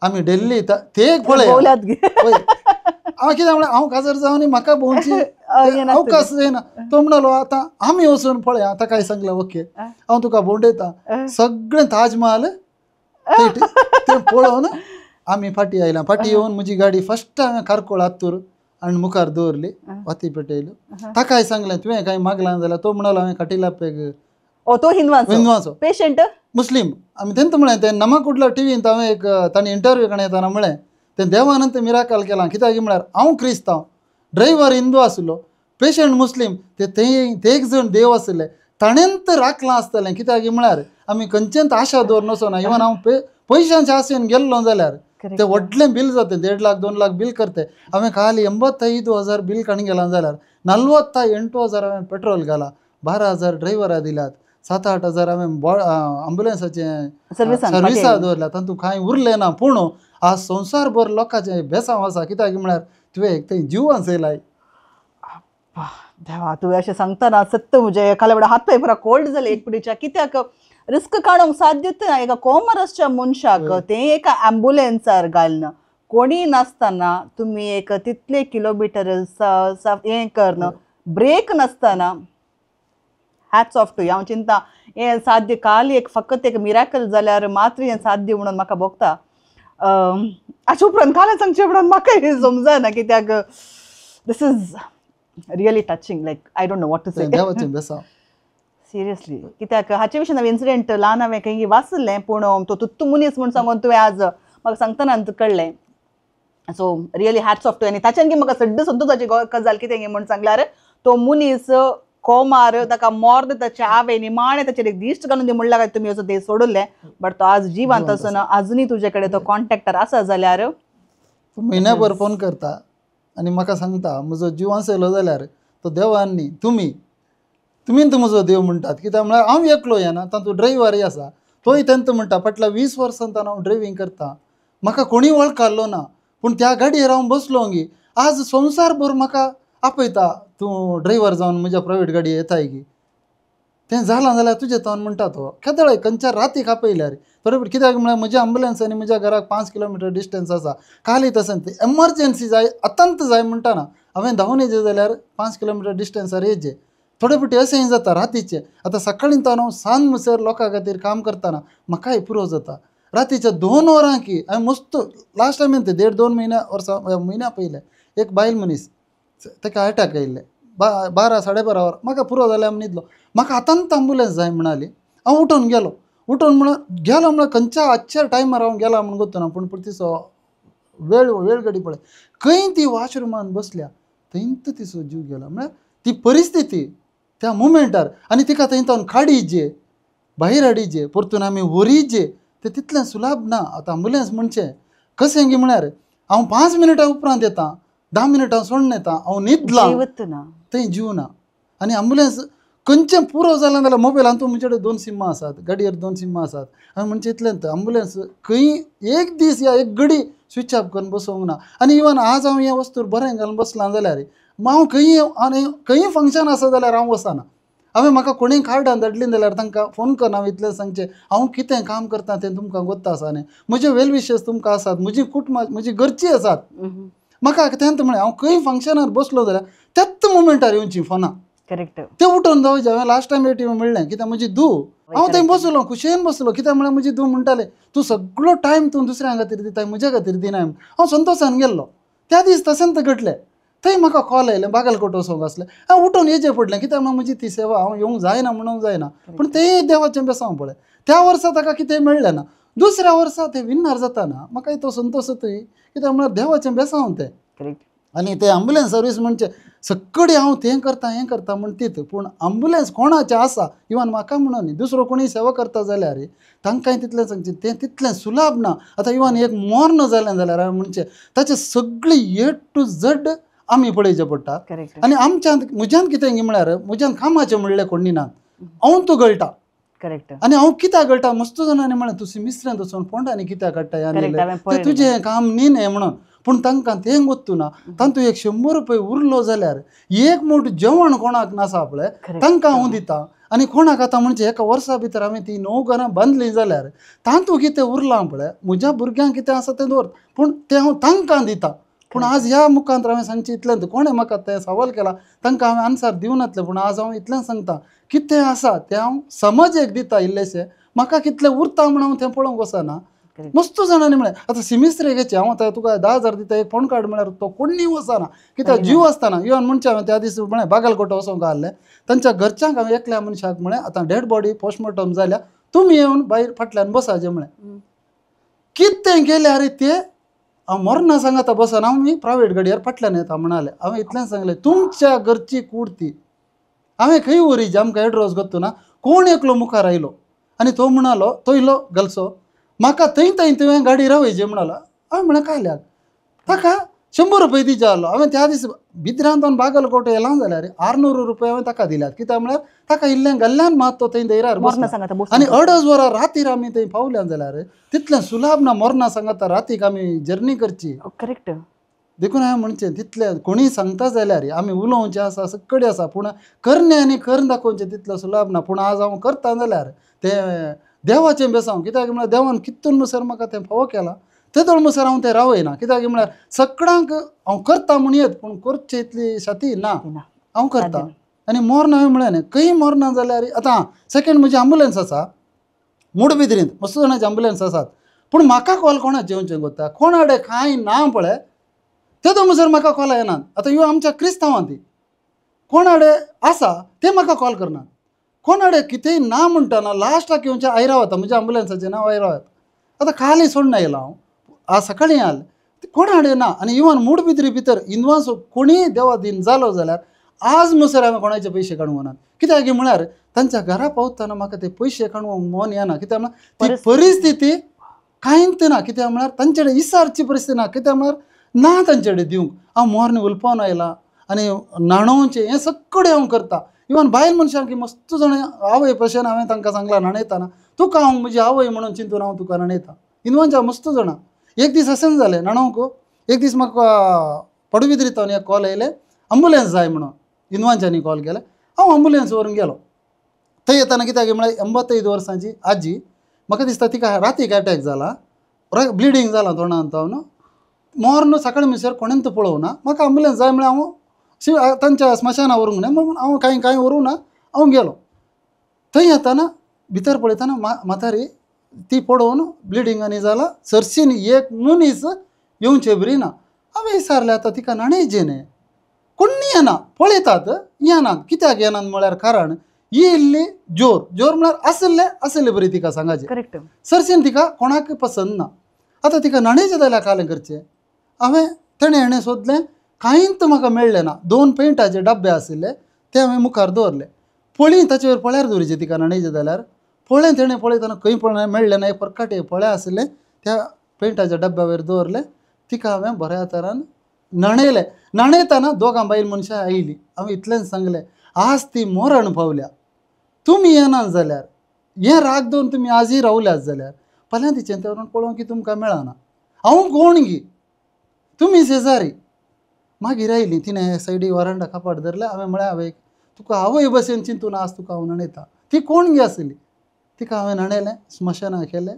[SPEAKER 2] आमी दिल्ली ते पळय हांव कितें म्हळ्यार हांव काजार जावन म्हाका भोंवची अवकाश जायना. तो म्हणालो आतां आमी वचून पळय आतां काय सांगलें ओके हांव तुका भोंवडयता सगळें ताजमहाल तें पळोवन आमी फाटीं आयल्या. फाटीं येवन म्हजी गाडी फर्स्ट हांवें कारकोळ आत्तूर आनी मुखार दवरली वाती पेटयल्यो. ताकाय सांगलें तुवें कांय मागलां जाल्यार तो म्हणालो हांवें कटिलापेक
[SPEAKER 1] तो हिंदवांचो पेशंट
[SPEAKER 2] मुस्लीम आमी तेंत म्हळें तें नमकुडला टिवींत हांवें एक तांणी इंटरव्यू कडेन येतना म्हळें तें देवानंत मिराकल केलां कित्याक म्हळ्यार हांव क्रिस्तांव ड्रायव्हर हिंदू आशिल्लो पेशंट मुस्लीम ते ते एक जण देव आशिल्ले ताणेंत राखलां आसतलें कित्याक म्हळ्यार आमी खंयचेंच आशा दवरून वचना इवन हांव पयशांच्या आशेन गेल्लो जाल्यार ते व्हडलें बील जातें 1.5 लाख 2 लाख बील करते. हांवें खाली 85,000 बील काडून गेलां जाल्यार 48,000 हांवें पेट्रोल घाला 12,000 ड्रायव्हरा दिल्यात 7-8 हजार हांवें आंबुलन्साचें सर्विसा दवरल्या तातूंत कांय उरलें ना. पूण आज संवसारभर लोकांचें बेसांव आसा कित्याक म्हळ्यार तुवें एक थंय जीव वाचयलाय.
[SPEAKER 1] देवा तुवें अशें सांगतना सत्य म्हजें खाल्या हात पांय पुरा कोल्ड जालें एक पिडीच्या कित्याक रिस्क काडूंक साध्यच ना एका कॉमर्सच्या मनशाक तें एका ॲम्बुलन्सार घालना कोणी नासतना तुमी एक तितले किलोमिटर हें करना ब्रेक नासतना हॅट्स ऑफ टू. हांव चिंता हें साध्य काल एक फकत एक मिराकल जाल्यार मात्र हें साध्य म्हणून म्हाका भोगता. हाचे उपरांत काल सांगचें म्हणून म्हाका हें समजना कित्याक this is really touching like I don't know what to say. Seriously कित्याक हाचे विशीं हांवें इन्सिडेंट ल्हान हांवें खंय वाचलें पूण तो तुत्तू मनीस म्हूण सांगून तुवें आज म्हाका सांगतना कळ्ळें. So really hats off to. आनी ताच्यान की म्हाका सड्ड संतोशाची गजाल कितें म्हूण सांगल्यार तो मनीस कोमार ताका मोर्द ताचे आवय निमाणें ताचेर एक दिश्ट घालून दी म्हणल्यार काय तुमी असो ते सोडलें बट तो आज जिवंत आसून आजुनूय तुजे कडेन तो कॉन्टेक्टर आसा जाल्यार
[SPEAKER 2] म्हयन्याभर फोन करता आनी म्हाका सांगता म्हजो जीव वाचयलो जाल्यार तो देवान न्ही तुमी तुमीच म्हजो देव म्हणटात कित्याक म्हळ्यार हांव एकलो येना तातूंत ड्रायव्हरय आसा तोय तेंत म्हणटा फाटल्या 20 वर्सां हांव ड्रायव्हींग करता म्हाका कोणीय वळखल्लो ना पूण त्या गाडयेर हांव बसलो गी आज संवसारभर म्हाका आपयता तूं ड्रायव्हर जावन म्हज्या प्रायवेट गाडयेर येताय गी तें जालां जाल्यार तुजें तोन म्हणटा तो केदळ खंयच्या रातीक आपयल्यार बरोबर कित्याक म्हळ्यार म्हज्या एम्बुलन्स आनी म्हज्या घराक 5 किलोमिटर डिस्टन्स आसा खाली तशें एमर्जन्सी जाय अत्यंत जाय म्हणटाना हांवें धांवून येयचें जाल्यार 5 किलोमिटर डिस्टन्सार येयचें थोडे फावटी अशेंय जाता रातीचें. आतां सकाळीं तावन हांव सांज म्हणसर लोकां खातीर काम करतना म्हाकाय पुरो जाता रातीच्या 2 वरां की हांवें मस्त लास्ट टायम तें 1.5-2 म्हयन्या वर्सां म्हयन्या पयलें एक बायल मनीस ताका एटॅक आयिल्लें 12 साडे 12 वरां म्हाका पुरो जालें हांव न्हिदलो म्हाका आतांत एम्बुलन्स जाय म्हणाली. हांव उठून गेलो उठून म्हळ्यार गेलो म्हळ्यार खंयच्या आजच्या टायमार हांव गेला म्हूण गोत्तो ना पूण तिचो वेळ वेळ गडी पळय खंय ती वॉशरुमान बसल्या थंयच तिचो जीव गेला म्हळ्यार ती परिस्थिती त्या मुमेंटार आनी तिका थंय तावन काडीजे भायर हाडीजे परतून आमी व्हरीजे तें तितलें सुलाभ ना. आतां एम्बुलन्स म्हणचें कशें गी म्हळ्यार हांव 5 मिनटां उपरांत येता 10 मिनटां सोडून येता हांव न्हिदलां थंय जीव ना आनी एम्बुलन्स खंयचें पुरो जालें जाल्यार मोबायलान तूं म्हजे कडेन 2 सिमां आसात, गाडयेर 2 सिमां आसात. हांवें म्हणचें इतलेंच एम्बुलन्स खंय एक दीस या एक घडी स्विच ऑफ करून बसोवंक ना. आनी इवन आज हांव हें वस्तूर बरें घालून बसलां जाल्यार हांव खंय आनी खंय फंक्शन आसा जाल्यार हांव वचना. हांवें म्हाका कोणीय कार्डान धाडलीं जाल्यार तांकां फोन करून हांव इतलें सांगचें हांव कितें काम करता तें तुमकां गोत्ता आसा न्ही, म्हजे वेल विशस तुमकां आसात, म्हजी कुटुंबां म्हजी घरचीं आसात. म्हाका तेंच म्हळें हांव खंय फंक्शनार बसलो जाल्यार त्याच मुमेंटार येवची फोनां.
[SPEAKER 1] करेक्ट.
[SPEAKER 2] ते उठून जावचे. हांवें लास्ट टायम एटी म्हणलें कित्याक म्हजी धूव, हांव थंय बसलो खुशयेन बसलो कित्याक म्हळ्यार म्हजी धूव म्हणटाले तूं सगळो टायम तूं दुसऱ्यां खातीर दिताय म्हज्या खातीर दिनाय. हांव संतोशान गेल्लो. त्या दीस तशेंच घडलें. थंय म्हाका कॉल आयलें बागलकोट वचोंक आसलें. हांव उठून येचें पडलें कित्याक म्हळ्यार म्हजी ती सेवा हांव येवंक जायना म्हणूंक जायना, पूण तें देवाचें बेसांव पळय. त्या वर्सा ताका कितें मेळ्ळें ना, दुसऱ्या वर्सा तें विन्नर जाताना म्हाका तो संतोश जातूय कित्याक म्हळ्यार देवाचें बेसांव तें.
[SPEAKER 1] करेक्ट.
[SPEAKER 2] आनी तें एम्बुलन्स सर्वीस म्हणजे सगळी हांव तें करता हें करता म्हणटीत, पूण एम्बुलन्स कोणाचें आसा इवन म्हाका म्हणून न्ही दुसरो कोणीय सेवा करता जाल्यार तांकांय तितलें सांगचें तें तितलें सुलाभ ना. आतां इवन एक मर्ण जालें जाल्यार हांवें म्हणचें ताचें सगळी ए टू झड आमी पळयचें पडटा. आनी आमच्यांत म्हज्यान कितें म्हळ्यार म्हज्यान कामाचें म्हणलें कोणी ना, हांव तूं गळटा.
[SPEAKER 1] करेक्ट.
[SPEAKER 2] आनी हांव कित्याक गळटा मस्त जाणांनी म्हळें तूं सिमिस्त्र्यांत वचून फोंडांनी कित्याक काडटा तें तुजें काम न्ही न्ही म्हणून, पूण तांकां तें गोत्तू ना. तांतूं एक 100 रुपये उरलो जाल्यार एक मूठ जेवण कोणाक नासा पळय तांकां हांव दिता. आनी कोणाक आतां म्हणजे एका वर्सा भितर हांवें ती 9 घरां बांदलीं जाल्यार तांतूं कितें उरलां पळय म्हज्या भुरग्यांक कितें आसा तें दवर, पूण तें हांव तांकां दिता. पूण आज ह्या मुखांत हांवें सांगचें इतलें कोणें म्हाका तें सवाल केला तांकां हांवें आन्सर दिवनातलें, पूण आज हांव इतलें सांगता कितें आसा तें हांव समाजेक दिता इल्लेशें, म्हाका कितलें उरता म्हूण हांव तें पळोवंक वचना. मस्त जाणांनी म्हळें आतां सिमिस्त्रेगेचे हांव आतां तुका 10,000 दिता एक फोन कार्ड म्हळ्यार तो कोण्णी वचना कित्याक जीव आसतना. इवन म्हणचें हांवें त्या दीस म्हळें बागलकोट वचोंक आहलें तांच्या घरच्यांक हांवें एकल्या मनशाक म्हळें आतां डेड बॉडी पोस्टमॉर्टम जाल्या तुमी येवन भायर फाटल्यान बसाचें म्हळें. कितें केलें अरे ते हांव मरना सांगाता बसना हांव मी प्रायवेट गाडयेर फाटल्यान येता म्हणाले. हांवें इतलें सांगलें तुमच्या घरची कूड ती हांवें खंय व्हरी आमकां एड्रोस गोत्तू ना. कोण एकलो मुखार आयलो आनी तो म्हणालो तो इल्लो घालचो म्हाका थंय थंय तुवें गाडी रावयची म्हणालो. हांवें म्हळें काल्याक ताका 100 रुपये दिवचे आहलो. हांवें त्या दीस बिद्रांतून बागलकोट येयलां जाल्यार 600 रुपये हांवें ताका दिल्यात कित्याक म्हळ्यार ताका इल्लें गल्ल्यान मात तो थंय धैरार बसना. आनी 2.5 वरां रातीर आमी थंय पावल्या जाल्यार तितलें सुलाभ ना मरना सांगाता रातीक आमी जर्नी करची.
[SPEAKER 1] करेक्ट.
[SPEAKER 2] देखून हांवें म्हणचें तितलें कोणीय सांगता जाल्यार आमी उलोवचें आसा सगळें आसा, पूण करणे आनी करून दाखोवचें तितलें सुलाभ ना. पूण आज हांव करता जाल्यार तें देवाचें बेसांव कित्याक म्हळ्यार देवान कितून म्हणसर म्हाका तें फावो केलां तेदोळ म्हणसर हांव तें रावयना कित्याक म्हळ्यार सगळ्यांक हांव करता म्हूण येत पूण करचे इतली शाती ना हांव करता. आनी मर्ण हांवें म्हळें न्ही खंय मरना जाल्यार आतां सेकेंड म्हजी एम्बुलन्स आसा मुडबिद्रींत मस्त जाणांची एम्बुलन्स आसात, पूण म्हाका कॉल कोणाचें येवचें कोत्ता कोणाडे कांय ना पळय तेदो म्हणसर म्हाका कॉल येनात. आतां ह्यो आमच्या क्रिस्तांवां ती कोणाडे आसा ते म्हाका कॉल करनात, कोणाडे कितेंय ना म्हणटना लास्टाक येवचें आयरावता म्हज्या एम्बुलन्साचें नांव आयरावत. आतां खाली सोडना येयला हांव आज सकाळीं आयलें कोणाडे ना. आनी इवन मुडबिद्री भितर इंदवांचो कोणीय देवा दीन जालो जाल्यार आज म्हणसर हांवें कोणाचे पयशे काडूंक ना कित्याक म्हळ्यार तांच्या घरा पावतना म्हाका ते पयशे काडूंक मन येना कित्याक म्हळ्यार ती परिस्थिती कांयच ना कित्याक म्हळ्यार तांचे कडेन इसारची परिस्थिती ना कित्याक म्हळ्यार ना तांचे कडेन दिवंक. हांव मोर्नी उलपावन आयलां आनी न्हाणोवचें हें सगळें हांव करता. इवन बायल मनशांक मस्त जाण आवय भशेन हांवें तांकां सांगलां न्हाणयतना तुका हांव म्हजी आवय म्हणून चिंतून हांव तुका न्हाणयता. इनवांच्या मस्त जाणां एक दीस अशेंच जालें न्हाणोवंक एक दीस म्हाका पडबिद्रींतल्यान एक कॉल आयलें एम्बुलन्स जाय म्हणून इनवांच्यांनी कॉल केलें. हांव एम्बुलन्स व्हरून गेलो. थंय येतना कित्याक म्हळ्यार 85 वर्सांची आजी म्हाका दिसता तिका रातीक एटॅक जाला ब्लिडींग जालां तोंडान तावन मोर्न सकाळीं म्हणसर कोणेंच पळोवना. म्हाका एम्बुलन्स जाय म्हळ्यार हांव तांच्या स्मशाना व्हरूंक न्हय म्हणून हांव कांय कांय व्हरूंक ना हांव गेलो. थंय येतना भितर पळयतना म्हातारी ती पळोवन ब्लिडींग आनी जाला सरशीन एक मनीस येवचे बरी ना. हांवें विचारलें आतां तिका न्हाणयचें न्हय कोण्णी येना पळयतात येनात कित्याक येनात म्हळ्यार कारण ही इल्ली जोर जोर म्हळ्यार आशिल्ले आशिल्ले बरी तिका सांगाचें.
[SPEAKER 1] करेक्ट.
[SPEAKER 2] सरशीन तिका कोणाक पसंत ना. आतां तिका न्हाणयचें जाल्यार कालें करचें हांवें तेणें हेणें सोदलें कांयच म्हाका मेळ्ळें ना. 2 पेंटाचे डब्बे आशिल्ले ते हांवें मुखार दवरले पळी ताचेर पळ्यार दवरिचे तिका न्हाणयचें जाल्यार पळय तेणें पळयतना खंय पळय मेळ्ळें ना एक परकाटे पळे आशिल्ले त्या पेंटाच्या डब्ब्या वयर दवरलें तिका हांवें बऱ्या तरान न्हाणयलें. न्हाणयतना दोगां बायल मनशां आयलीं. हांवें इतलेंच सांगलें आज ती मरण पावल्या. तुमी येना जाल्यार हें राग दवरून तुमी आजय रावल्यात जाल्यार फाल्यां तिचें तेवरून पळोवंक की तुमकां मेळना. हांव कोण गी तुमी शेजारी. मागीर आयली तिणें सायडी वरांडा कापाट धरलें. हांवें म्हळें आवयक तुका आवय भशेन चिंतून आज तुका हांव न्हाणयता. ती कोण गी आसली तिका हांवें न्हाणयलें, स्मशाना केलें,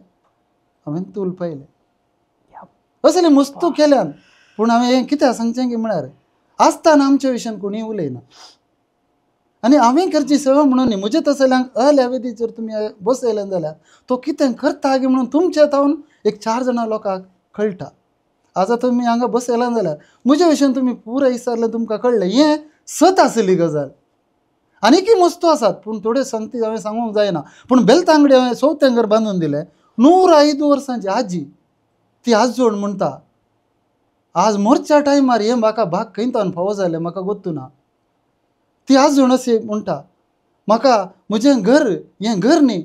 [SPEAKER 2] हांवें तूल पायलें. असलें मस्तू केल्यान. पूण हांवें हें कित्याक सांगचें की म्हळ्यार आसतना आमच्या विशयान कोणीय उलयना आनी हांवें करची सेवा म्हणून न्ही म्हजे तसल्यांक अल्यावेदीचेर तुमी बसयलें जाल्यार तो कितें करता गी म्हणून तुमच्या तावन एक 4 जाणां लोकांक कळटा. आज तुमी हांगा बसयलें जाल्यार म्हज्या विशयान तुमी पुराय विचारलें तुमकां कळ्ळें हें सत आसली गजाल. आनीकय मस्तू आसात पूण थोड्यो संगती हांवें सांगूंक जायना. पूण बेलतांगडी हांवें चवथें घर बांदून दिलें. 105 वर्सांची आजी ती आजोण म्हणटा आज मोरच्या टायमार हें म्हाका भाग खंय तावन फावो जालें म्हाका गोत्तू ना. ती आजोण अशी म्हणटा म्हाका म्हजें घर हें घर न्ही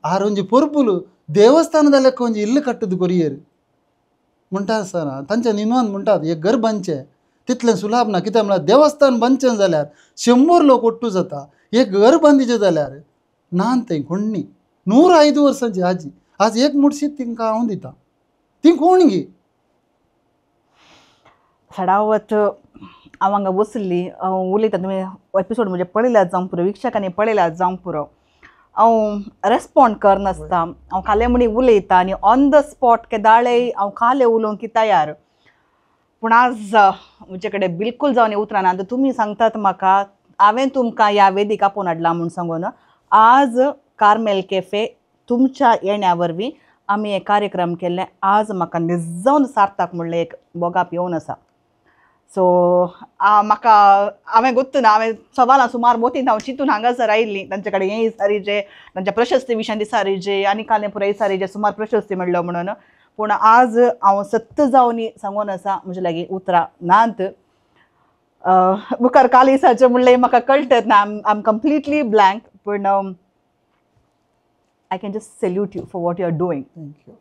[SPEAKER 2] आर ಒಂजी पोरपुल देवस्थान जाल्यार खंय इल्ल कट्टद कोरियेर म्हणटा आसतना तांच्या निनवान म्हणटात एक घर बांदचें तितलें सुलाभ ना. कित्याक म्हळ्यार देवस्थान बांदचें जाल्यार 100 लोक ಒಟ್ಟು जाता. एक घर बांदिचें जाल्यार ना थंय कोण न्ही. 105 वर्सांची आजी आज एक मुठशीत तिंकां हांव दिता. ती कोण गी
[SPEAKER 1] सडावत हांव हांगा बसली उलयता. तुमी एपिसोड म्हजे पळयल्यात जावंक पुरो, विक्षकांनी पळयल्यात जावंक पुरो. हांव रेस्पोंड करनासता, हांव खाले म्हणी उलयता आनी ऑन the spot केदाळे हांव खाले उलोवंक की तयार. पूण आज म्हजे कडेन बिलकूल जावन उतरां ना. आतां तुमी सांगतात म्हाका हांवें तुमकां ह्या वेदीक आपोवन हाडला म्हूण सांगून आज कार्मेल कॅफे तुमच्या येण्या वरवीं आमी एक कार्यक्रम केल्ले. आज म्हाका निजावन सार्थक म्हणलें एक बोगाप येवन आसा. सो म्हाका हांवें गोत्तू ना, हांवें सवालां सुमार मोतीन हांव चिंतून हांगासर आयिल्लीं तांचे कडेन हें विचारीचें, तांच्या प्रशस्ती विशयान विचारीचें आनी कालें पुराय विचारीचें सुमार प्रशस्ती म्हणलो म्हणून. पूण आज हांव सत्य जावन सांगून आसा म्हजे लागीं उतरां नात. मुखार काल दिसाचें म्हणलें म्हाका कळटत ना. I am completely blank. पूण I can just salute you for what you are doing.
[SPEAKER 2] Thank you.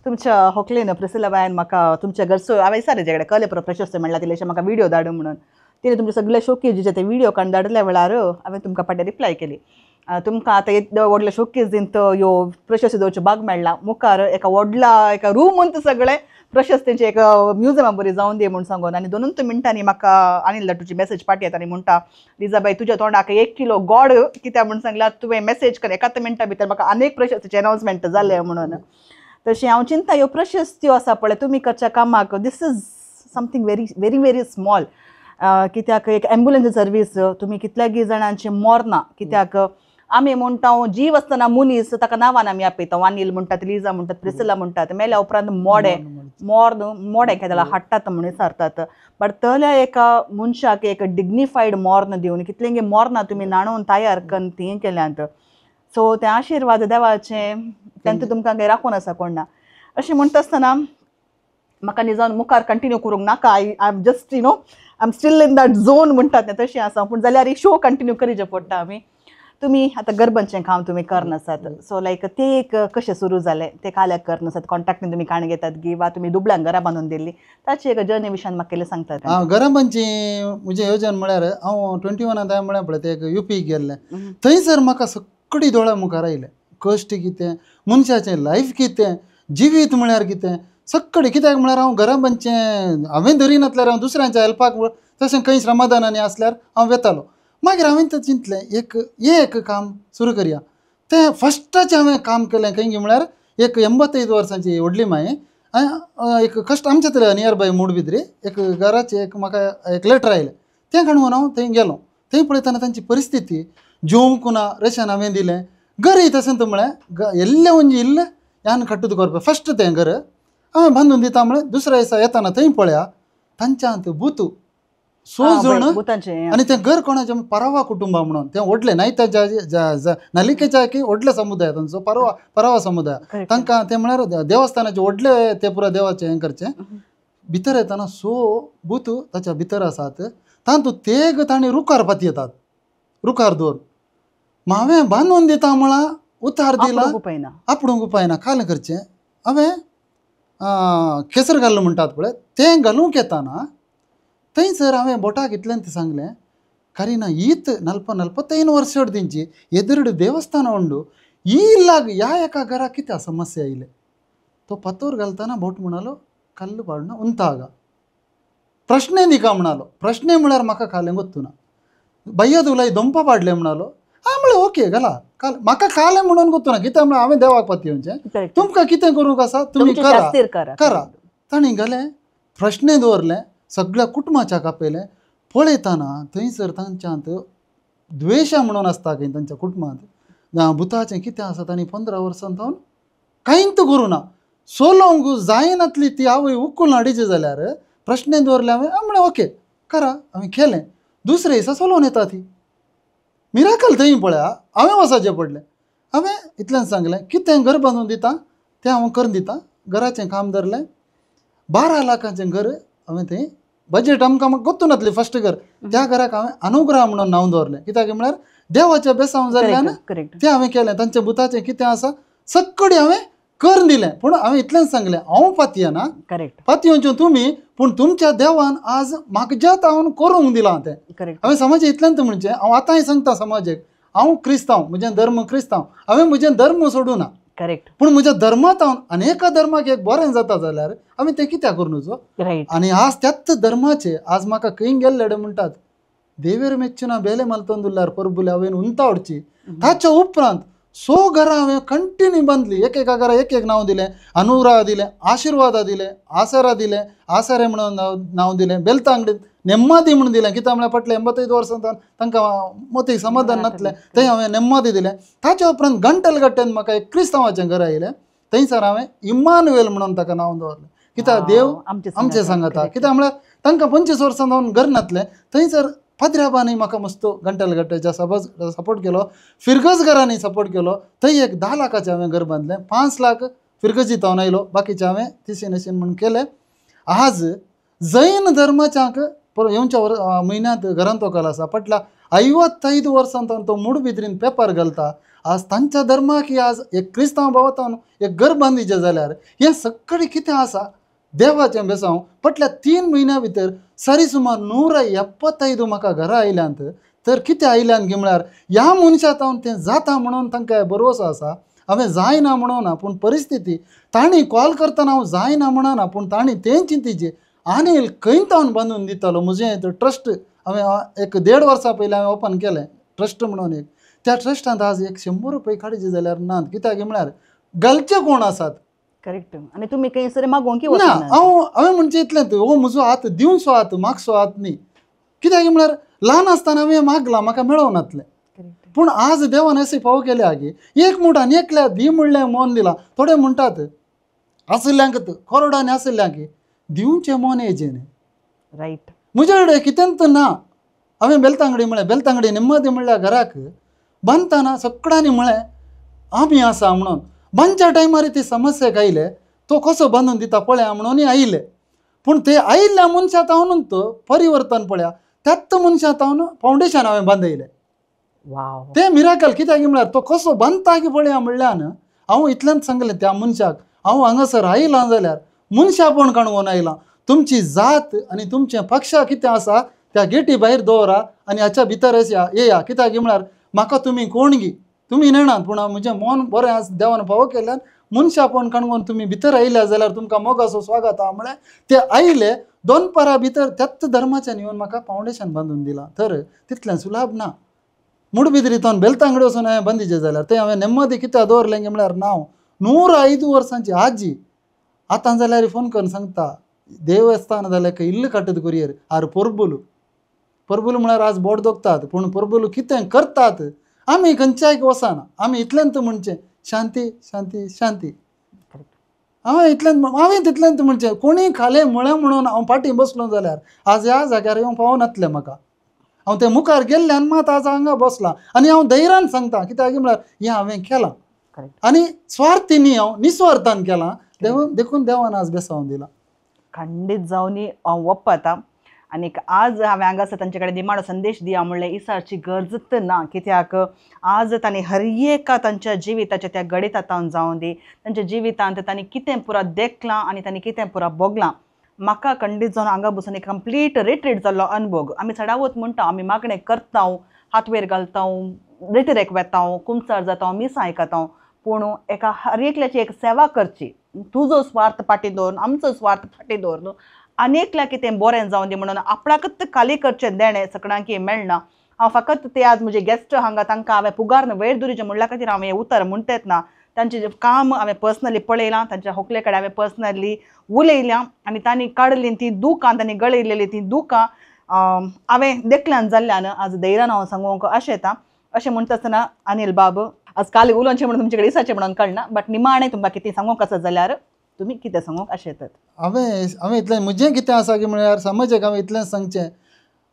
[SPEAKER 1] तुमच्या होकलेन प्रिसिला बायन म्हाका तुमच्या घरचो हांवें विचारलें कडेन कळ्ळें पुरो प्रशस्त म्हणल्यार तिलेशें म्हाका व्हिडियो धाडू म्हणून. तिणें तुमचे सगळे शोकेजीचे ते व्हिडियो काडून धाडल्या वेळार हांवें तुमकां फाटीं रिप्लाय केली. तुमकां आतां एक व्हडल्या शोकेजींत ह्यो प्रशस्ती दवरच्यो भाग मेळ्ळा. मुखार एका व्हडल्या एका रूमांत सगळें प्रशस्तींचे एक म्युझियमा बरी जावन दी म्हूण सांगून. आनी 2 मिनटांनी म्हाका अनिल लाटूची मॅसेज पाटी येता आनी म्हणटा लिजाबाई तुज्या तोंडाक 1 किलो गोड कित्याक म्हूण सांगल्यार तुवें मॅसेज कर एकाच मिनटा भितर म्हाका अनेक प्रशस्तीचें अनावन्समेंट जालें म्हणून. तशें हांव चिंता ह्यो प्रशस्त्यो आसा पळय तुमी करच्या कामाक this is something very very very small. कित्याक एक एम्बुलन्स सर्वीस तुमी कितल्यागी जाणांची मरना. कित्याक आमी म्हणटा जीव आसतना मनीस ताका नांवान आमी आपयता. अनिल म्हणटात, लिजा म्हणटात, प्रिसिला म्हणटात. मेल्या उपरांत मोडें मोर मोडें केदाळा हाडटात म्हणून विचारतात. बट तल्या एका मनशाक एक डिग्निफायड मोर्न दिवन कितलेंगी मोर्नां तुमी न्हाणोवन तयार करून ती केल्यांत. सो तें आशिर्वाद देवाचें तेंका तुमकां कांय राखून आसा कोण ना. अशें म्हणटा आसतना म्हाका निजावन मुखार कंटिन्यू करूंक नाका. I am just you know I am still in that zone म्हणटात तें तशें आसा. पूण जाल्यार शो कंटिन्यू करीचे पडटा आमी. तुमी आतां गरबांचें काम तुमी करनासात. सो लायक तें एक कशें सुरू जालें तें काल्याक करनासात कॉन्ट्रॅक्टीन तुमी काण घेतात गी वा तुमी दुबळ्यांक घरां बांदून दिल्ली ताची एक जर्नी विशयान म्हाका केल्लें सांगतात.
[SPEAKER 2] हांव घरां बांदची म्हजें येवजण म्हळ्यार हांव 21 म्हळ्यार पळय तें एक युपी गेल्लें. थंयसर म्हाका सगळी दोळ्या मुखार आयलें कश्ट कितें, मनशाचें लायफ कितें, जिवीत म्हळ्यार कितें सगळें. कित्याक म्हळ्यार हांव घरां बांदचें हांवें धरिनासल्यार हांव दुसऱ्यांच्या हेल्पाक तशें खंय श्रमदानांनी आसल्यार हांव वेतालो. मागीर हांवें तें चिंतलें एक हें एक काम सुरू करया. तें फस्टाचें हांवें काम केलें खंय म्हळ्यार एक 85 वर्सांची व्हडली माय एक कश्ट आमच्या तरी नियर बाय मुडबिद्री एक घराचें एक म्हाका एक लेटर आयलें. तें काडून हांव थंय गेलो. थंय पळयतना तांची परिस्थिती जेवंक ना रेशन हांवें दिलें. घरय तशें म्हळें एल्लें ಒಂजी इल्लें यान कट्टूद करपा फस्ट तें घर हांवें बांदून दिता म्हळें. दुसऱ्या दिसा येताना थंय पळया तांच्यांत भूत 6 जण आनी तें घर कोणाचें परवा कुटुंबा म्हणून तें व्हडलें नायताच्या नलिकेच्या की व्हडले समुदाय तांचो परवा परवा समुदाय. तांकां तें म्हळ्यार देवस्थानाचें व्हडलें तें पुरा देवाचें हें करचें. भितर येताना 6 भूत ताच्या भितर आसात. तातूंत तेग तांणी रुखार पातयेतात रुखार दवर हांवें बांदून दिता म्हळां उतार दिला आपडूंक उपायना. काल करचें हांवें केसर घालूं म्हणटात पळय तें घालूंक येताना थंयसर हांवें बोटाक इतल्यान तें सांगलें ಕರಿನ ಈತ್ 40-45 ವರ್ಷದಿಂಚಿ ಎದುರುಡು ದೇವಸ್ಥಾನ ಉಂಡು ಈ ಇಲ್ಲಾಗ ಯಾಯಕ ಗರ ಕಿತ ಸಮಸ್ಯೆ ಆಯಿಲೆ ತೋ ಪತ್ತೋರ್ ಗಲ್ತಾನ ಬೋಟ್ ಮುಣಾಲು ಕಲ್ಲು ಪಾಡುನ ಉಂತಾಗ ಪ್ರಶ್ನೆ ನಿಕಾ ಮುಣಾಲು ಪ್ರಶ್ನೆ ಮುಳಾರ ಮಕ್ಕ ಕಾಲೆ ಗೊತ್ತುನ ಬಯ್ಯದು ಉಲೈ ದೊಂಪ ಪಾಡ್ಲೆ ಮುಣಾಲು ಆಮೇಲೆ ಓಕೆ ಗಲ ಕಾಲ ಮಕ್ಕ ಕಾಲೆ ಮುಣನ್ ಗೊತ್ತುನ ಕಿತ ಮುಣ ಆಮೇಲೆ ದೇವಾಗಪತಿ ಉಂಚೆ ತುಮಕ ಕಿತೆ ಕೊರು ಕಸ ತುಮಿ ಕರ ಕರ ताणी घालें प्रश्ने दवरले सगळ्या कुटुंबाच्या कापेले पळयतना थंयसर तांच्यांत द्वेशा म्हणून आसता खंय तांच्या कुटुंबांत भुताचें कितें आसा तांणी 15 वर्सां जावन कांयच करूं ना सोलोंक जायनातली ती आवय उखलून हाडची जाल्यार प्रश्ने दवरले हांवें म्हणलें ओके करा हांवें केलें दुसरे दिसा सोलोवन येता ती मिराकल थंय पळया हांवें वचचें पडलें हांवें इतल्यान सांगलें कितें घर बांदून दिता तें हांव करून दिता घराचें काम धरलें 12 लाखांचें घर हांवें थंय बजेट आमकां गोत्तू नातलें फर्स्ट घर त्या घराक हांवें अनुग्रह म्हणून नांव दवरलें कित्याक म्हळ्यार देवाचें बेसांव जाल्ल्यान तें हांवें केलें तांच्या भुताचें कितें आसा सक्कडी हांवें करून दिलें पूण हांवें इतलेंच सांगलें हांव पातयेना पातयेवचें तुमी पूण तुमच्या देवान आज म्हाका हांव करूंक दिलां तें हांवें समाज इतलेंच म्हणचें हांव आतांय सांगता समाजेक हांव क्रिस्तांव म्हजें धर्म क्रिस्तांव हांवें म्हजें धर्म सोडूं ना
[SPEAKER 1] करेक्ट
[SPEAKER 2] पूण म्हज्या धर्मांत हांव आनी एका धर्माक एक बरें जाता जाल्यार आमी तें कित्याक करूं नजो आनी आज त्याच धर्माचे आज म्हाका खंय गेल्ले म्हणटात देवेर मेच्चुना बेले मालतोंदुल्ल्यार परबुले हांवें उंतावडची ताच्या उपरांत 100 घरां हांवें कंटिन्यू बांदली एक एका घरा एक एक नांव दिलें अनुग्रह दिलें आशिर्वादा दिलें आसरा दिलें आसरे म्हणून नांव दिलें बेलतांगडीत नेम्मादी म्हणून दिलें कित्याक म्हळ्यार फाटले 85 वर्सां तांकां मोतीक समाधान नासलें थंय हांवें नेम्मादी दिलें ताच्या उपरांत गंटलगट्ट्यान म्हाका एक क्रिस्तांवाचें घर आयलें थंयसर हांवें इम्मानुएल म्हणून ताका नांव दवरलें कित्याक देव आमचें सांगता कित्याक म्हळ्यार तांकां 25 वर्सां जावन घर नासलें थंयसर पाद्र्याबांनी म्हाका मस्त गंटलगट्ट्याच्या सपोर्ट केलो फिरगजघरांनी सपोर्ट केलो थंय एक 10 लाखाचें हांवें घर बांदलें 5 लाख फिरगजी तावन आयलो बाकीचें हांवें तिशी नशीन म्हूण केलें आज जैन धर्माच्यांक येवच्या म्हयन्यांत घरांत वकाल आसा फाटल्या 55 वर्सां तावन तो मुडबिद्रीन पेपर घालता आज तांच्या धर्माक आज एक क्रिस्तांव भावातावन एक घर बांदिचें जाल्यार हें सगळें कितें आसा देवाचें बेसांव फाटल्या 3 म्हयन्या भितर सरी सुमार 175 म्हाका घरा आयल्यांत तर कितें आयल्यान गी म्हळ्यार ह्या मनशा तावन तें जाता म्हणून तांकां भरवसो आसा हांवें जायना म्हणून ना पूण परिस्थिती तांणी कॉल करतना हांव जायना म्हणना पूण तांणी तें चिंतीचें आनी खंय तावन बांदून दितालो म्हजें ट्रस्ट हांवें एक 1.5 वर्सां पयलीं हांवें ओपन केलें ट्रस्ट म्हणून एक त्या ट्रस्टांत आज एक 100 रुपये काडचे जाल्यार नात कित्याक म्हळ्यार घालचे कोण आसात
[SPEAKER 1] करेक्ट आनी तुमी खंयसर मागोवंक
[SPEAKER 2] ना हांव हांवें म्हणचें इतलें हो म्हजो हात दिवचो हात मागचो हात न्ही कित्याक म्हळ्यार ल्हान आसतना हांवें मागलां म्हाका मेळोंक नासलें पूण आज देवान अशें पाव केल्या की एक मूठ आनी एकल्या दी म्हणलें मन दिलां थोडे म्हणटात आशिल्ल्यांक करोडांनी आशिल्ल्यांक दिवचें मन येजें न्ही
[SPEAKER 1] रायट
[SPEAKER 2] म्हजे कडेन कितेंच ना हांवें बेलतांगडी म्हळें बेलतांगडी निम्मदी म्हणल्यार घराक बांदतना सगळ्यांनी म्हळें आमी आसा म्हणून बांदच्या टायमार ती समस्येक आयले तो कसो बांदून दिता पळया म्हणून आयले पूण ते आयिल्ल्या मनशा तावन तो परिवर्तन पळया त्याच मनशा तावन फावंडेशन हांवें बांदयलें तें मिराकल कित्याक म्हळ्यार तो कसो बांदता की पळया म्हणल्यान हांव इतल्यान सांगलें त्या मनशाक हांव हांगासर आयलां जाल्यार मनशापण काणून आयलां तुमची जात आनी तुमचें पक्षा कितें आसा त्या गेटी भायर दवरा आनी हाच्या भितर येया कित्याक म्हळ्यार म्हाका तुमी कोण गी तुमी नेणात पूण म्हजें मन बरें आसा देवान फावो केल्यान मनशापण काणून तुमी भितर आयल्या जाल्यार तुमकां मोगाचो स्वागत आहा म्हळ्यार ते आयले दोनपारा भितर त्याच धर्माच्यान येवन म्हाका फावंडेशन बांदून दिलां तर तितलें सुलाभ ना मुडबिद्रींतल्यान बेलतांगडी वचून हांवें बांदिचें जाल्यार तें हांवें नेम्मदी कित्याक दवरलें गे म्हळ्यार नांव 105 वर्सांची आजी आतां जाल्यार फोन करून सांगता देवस्थान जाल्यार खंय इल्ल काटत कुरियर आर पोरबुलू परबुलू म्हळ्यार आज बोट दोखतात पूण परबुलू कितें करतात आमी खंयच्याय वचना आमी इतल्यांत म्हणचें शांती शांती शांती हांवें इतल्यान हांवें तितल्यांत म्हणचें कोणी खालें म्हळें म्हणून हांव फाटीं बसलो जाल्यार आज ह्या जाग्यार येवंक पावनातलें म्हाका हांव तें मुखार गेल्ल्यान मात आज हांगा बसलां आनी हांव धैर्यान सांगता कित्याक म्हळ्यार हें हांवें केलां आनी स्वार्थी न्ही हांव निस्वार्थान केलां देखून देवान आज बेसावन दिलां
[SPEAKER 1] खंडीत जावन हांव वप्पता आनीक आज हांवें हांगासर तांचे कडेन निमाणो संदेश दिया म्हणलें इसाची गरजच ना कित्याक आज तांणी हर एका तांच्या जिविताच्या त्या गणितांत जावन दी तांच्या जिवितांत तांणी कितें पुरा देखलां आनी तांणी कितें पुरा भोगलां म्हाका खंडीत जावन हांगा बसून एक कंप्लीट रिट्रीट जाल्लो अनभोग. आमी चडावत म्हणटा आमी मागणें करता, हात वयर घालता, रिटिरेक वेता, कुमसार जाता, मिसां आयकता, पूण एका हर एकल्याची एक सेवा करची, तुजो स्वार्थ फाटीं दवरून आमचो स्वार्थ फाटीं दवरून आनी एकल्या कितें बरें जावन दी म्हणून आपणाकच खाली करचें देणें सगळ्यांक मेळना. हांव फकत ते आज म्हजे गेस्ट हांगा तांकां हांवें पुगार वयर दवरिचें म्हणल्या खातीर हांवें हें उतर म्हणटेच ना. तांचें काम हांवें पर्सनली पळयलां, तांच्या होकले कडेन हांवें पर्सनली उलयलां आनी तांणी काडलीं तीं दुकां, तांणी गळयलेलीं तीं दुकां हांवें देखल्यान जाल्ल्यान आज धैर्यान हांव सांगूंक अशें येता. अशें म्हणटा आसतना अनिल बाब आज काल उलोवचें म्हणून तुमचे कडेन दिसाचें म्हणून कळना, बट निमाणें तुमकां कितें सांगूंक आसा जाल्यार तुमी कितें सांगूंक अशें येतात.
[SPEAKER 2] हांवें इतलें म्हजें कितें आसा की म्हळ्यार समाजाक हांवें इतलें सांगचें,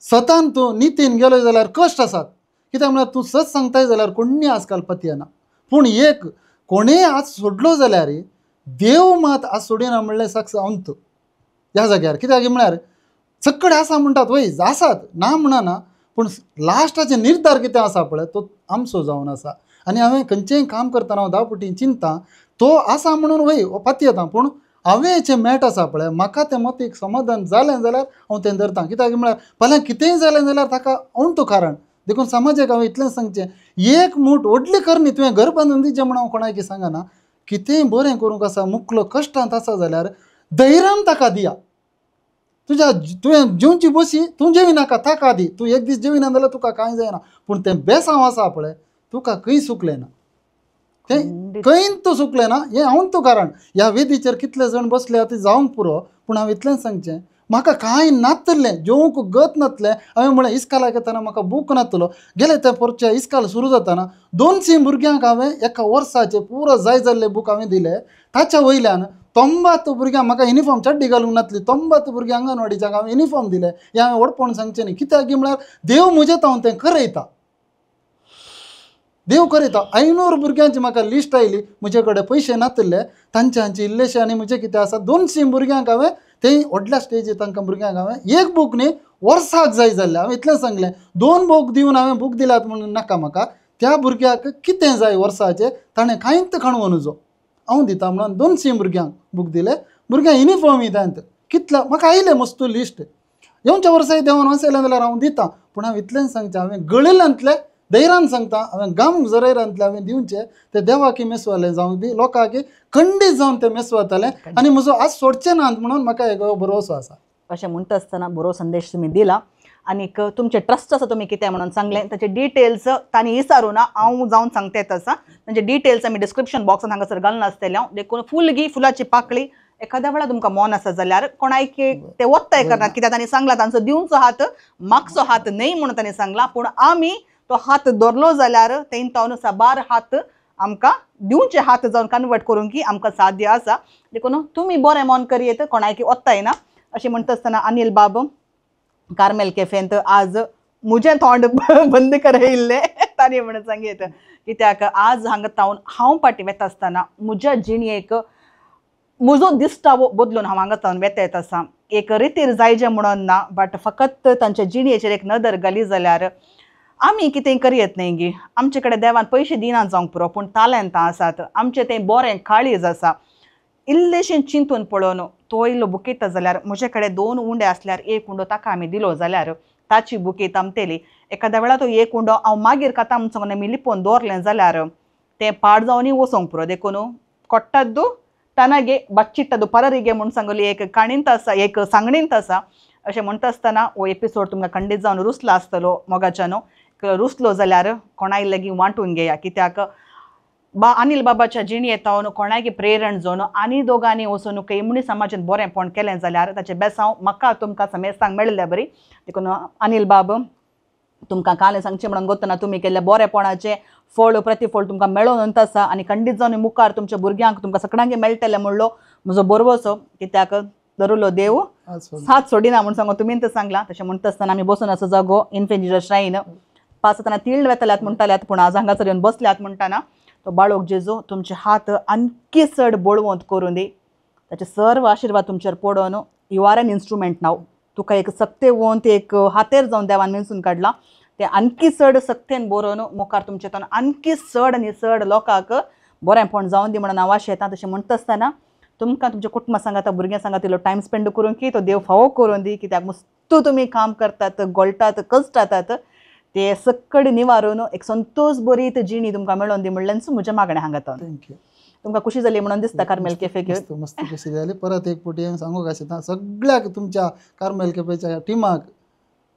[SPEAKER 2] सतान तूं नितीन गेलो जाल्यार कश्ट आसात, कित्याक म्हळ्यार तूं सत सांगताय जाल्यार कोण्णी आजकाल पतयना, पूण एक कोणेय आज सोडलो जाल्यार देव मात आज सोडिना म्हणलें साक्ष अंत ह्या जाग्यार. कित्याक म्हळ्यार सक्कड आसा म्हणटात वय आसात ना म्हणना, पूण लास्टाचे निर्धार कितें आसा पळय तो आमचो जावन आसा. आनी हांवें खंयचेंय काम करतना हांव 10 पटी चिंता तो आसा म्हणून वय पातयेता, पूण हांवें जें मेट आसा पळय म्हाका तें मतीक समाधान जालें जाल्यार हांव तें धरता. कित्याक म्हळ्यार फाल्यां कितेंय जालें जाल्यार ताका अंतू कारण. देखून समाजाक हांवें इतलें सांगचें, एक मूठ व्हडली करणी तुवें घर बांदून दिचें म्हूण हांव कोणाक सांगना, कितेंय बरें करूंक आसा मुकलो कश्टांत आसा जाल्यार धैर्यान ताका दिया. तुज्या तुवें जेवची बसी तूं जेवी नाका ताका दी, तूं एक दीस जेविना जाल्यार तुका कांय जायना, पूण तें बेसांव आसा पळय तुका खंय सुकलें ना, तें खंय तूं सुकलें ना हें हांव तूं कारण. ह्या वेदीचेर कितले जाण बसले ते जावंक पुरो, पूण हांव इतलेंच सांगचें म्हाका कांय नातलें, जेवंक गत नातलें. हांवें म्हळें इस्कालाक येतना म्हाका बूक नातलो, गेले ते पोरचे इस्काल सुरू जातना 200 भुरग्यांक हांवें एका वर्साचे पुरो जाय जाल्ले बूक हांवें दिले. ताच्या वयल्यान 90 भुरग्यांक म्हाका युनिफॉर्म चड्डी घालूंक नातली, 90 भुरग्यांक अंगणवाडीच्यांक हांवें युनिफॉर्म दिले. हें हांवें व्हडपण सांगचें न्ही, कित्याक म्हळ्यार देव म्हजें हांव तें करयता, देव करयता. 500 भुरग्यांची म्हाका लिस्ट आयली, म्हजे कडेन पयशे नातले, तांचे हांचे इल्लेशे आनी म्हजें कितें आसा 200 भुरग्यांक हांवें ते व्हडल्या स्टेजीर तांकां भुरग्यांक हांवें एक बूक न्ही वर्साक जाय जाल्लें. हांवें इतलें सांगलें 2 बूक दिवन हांवें बूक दिल्यात म्हणून नाका म्हाका, त्या भुरग्याक कितें जाय वर्साचें ताणें कांयच खाणू नजो हांव दिता म्हणून 200 भुरग्यांक बूक दिले. भुरग्यांक युनिफॉर्म दितात कितल्या म्हाका आयलें मस्तू लिस्ट, येवच्या वर्साय देवान वाचयलें जाल्यार हांव दितां, पूण हांव इतलेंच सांगचें हांवें गळिल्ल्यांतलें धैर्यान सांगता, हांवें गाम जरयरांतलें हांवें दिवचें तें देवाकी मेसवालें जावं दी लोकांक खंडीत जावन तें मेसवातालें आनी म्हजो आज सोडचें ना म्हणून म्हाका एक भरोसो आसा.
[SPEAKER 1] अशें म्हणटा आसतना बरो संदेश तुमी दिला आनीक तुमचें ट्रस्ट आसा तुमी कितें म्हणून सांगलें ताचे डिटेल्स तांणी विचारूं ना, हांव जावन सांगतेच आसा. तांचे डिटेल्स आमी डिस्क्रिप्शन बॉक्सान हांगासर घालून आसतले हांव. देखून फुलगी फुलाची पाकळी एखाद्या वेळार तुमकां मन आसा जाल्यार कोणाक ते वत्ताय करनात, कित्याक तांणी सांगलां तांचो दिवचो हात मागचो हात न्हय म्हणून तांणी सांगलां, पूण आमी तो हात धरलो जाल्यार तें साबार हात आमकां दिवचे हात जावन कन्वर्ट करूंक की आमकां साध्य आसा. देखून तुमी बरें मन करयेत कोणाक वत्ताय ना. अशें म्हणटा आसतना अनिल बाब कार्मेल कॅफेंत आज म्हजें तोंड बंद करयिल्लें तांणी म्हणून सांगयत, कित्याक आज हांगा तावन हांव फाटीं वेता आसतना म्हज्या जिणेक म्हजो दिश्टावो बदलून हांव हांगा तावन वेता येत आसा. एक रितीर जायचें म्हणून ना, बट फकत तांच्या जिणेचेर एक नदर घाली जाल्यार आमी कितें करयेत न्ही गी. आमचे कडेन देवान पयशे दिना जावंक पुरो, पूण तालेंतां आसात आमचें, तें बरें काळीज आसा. इल्लेशें चिंतून पळोवन तो इल्लो बुकयता जाल्यार म्हजे कडेन 2 उंडे आसल्यार एक उंडो ताका आमी दिलो जाल्यार ताची बुकी तामतेली. एखाद्या वेळार तो एक उंडो हांव मागीर खाता म्हूण सांगून आमी लिपोवन दवरलें जाल्यार तें पाड जावनूय वचोंक पुरो. देखून कोट्टादू तानागे बच्चिट्टादू पररिगे म्हूण सांगली एक काणींत आसा, एक सांगणींत आसा. अशें म्हणटा आसतना हो एपिसोड तुमकां खंडीत जावन रुसला आसतलो मोगाच्यानो, रुसलो जाल्यार कोणाय लागीं वांटून घेया, कित्याक बा अनिल बाबाच्या जिणेंत कोणाक प्रेरण जावन आनी दोगांनी वचून कैमणी समाजान बरेंपण केलें जाल्यार ताचें बेसांव म्हाका तुमकां समेस्तांक मेळिल्लें बरी. देखून अनिल बाब तुमकां काल सांगचें म्हणून गोतना तुमी केल्लें बरेंपणाचें फळ प्रतिफळ तुमकां मेळोवन आसा आनी खंडीत जावन मुखार तुमच्या भुरग्यांक तुमकां सगळ्यांक मेळटलें म्हणलो म्हजो बरवसो, कित्याक धरुलो देव साथ सोडिना म्हूण सांगो तुमी सांगलां. तशें म्हणटा आसतना आमी बसून आसा जागो इन्फेंट जीजस श्रायन पासतना तिळ्ळ वेतल्यात म्हणटाल्यात, पूण आज हांगासर येवन बसल्यात म्हणटाना तो बाळोक जेजू तुमचे हात आणखी चड बळवंत करून दी, ताचे सर्व आशिर्वाद तुमचेर पडोवन. You are an instrument नाव, तुका एक सक्तेवंत एक हातेर जावन देवान मेंसून काडला, ते आणखी चड सक्तेन बरोवन मुखार तुमचे तोंड आणखी चड आनी चड लोकांक बरेंपण जावन दी म्हणून हांव आशेतां. तशें म्हणटा आसतना तुमकां तुमच्या कुटुंबा सांगाता भुरग्यां सांगात इल्लो टायम स्पेंड करूंक की तो देव फावो करून दी, कित्याक मस्तू तुमी काम करतात, गोळटात, कश्टातात, ते सक्कड निवारून एक संतोष बरी जिणी तुमकां मेळोन दी म्हणल्यानच म्हजें मागणें हांगात.
[SPEAKER 2] Thank you.
[SPEAKER 1] तुमकां खुशी जाली म्हणून दिसता कार्मेल कॅफे घेवन?
[SPEAKER 2] मस्त मस्त खुशी जाली. परत एक फावटी हांवें सांगूंक आशिल्लें सगळ्याक तुमच्या कार्मेल कॅफेच्या टिमाक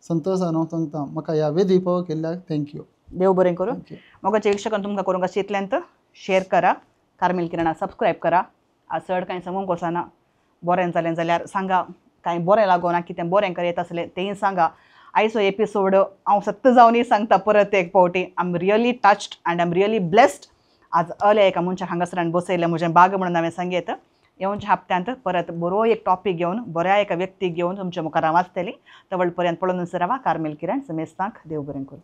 [SPEAKER 2] संतोषान हांव सांगता म्हाका ह्या वेदी पाव केल्ल्याक thank you.
[SPEAKER 1] देव बरें करूं.
[SPEAKER 2] Thank you.
[SPEAKER 1] मोगाच्या वीक्षकान तुमकां करूंक अशें इतल्यांत शेअर करा, कार्मेल किरणा सबस्क्रायब करा. आज चड कांय सांगूंक वचना, बरें जालें जाल्यार सांगा, कांय बरें लागोना कितें बरें करयत आसलें तेंय सांगा. आयचो एपिसोड हांव सत्य जावनूय सांगता परत एक फावटी, I am really touched and I am really blessed. आज अल्या एका मनशाक हांगासरान बसयलें म्हजें बाग म्हणून हांवें सांगयत. येवच्या हप्त्यांत परत बरो एक टॉपीक घेवन बऱ्या एका व्यक्तीक घेवन तुमच्या मुखार हांव वाचतली. तवळ पर्यंत पळोवन रावा कार्मेल किरण. समेस्तांक देव बरें करूं.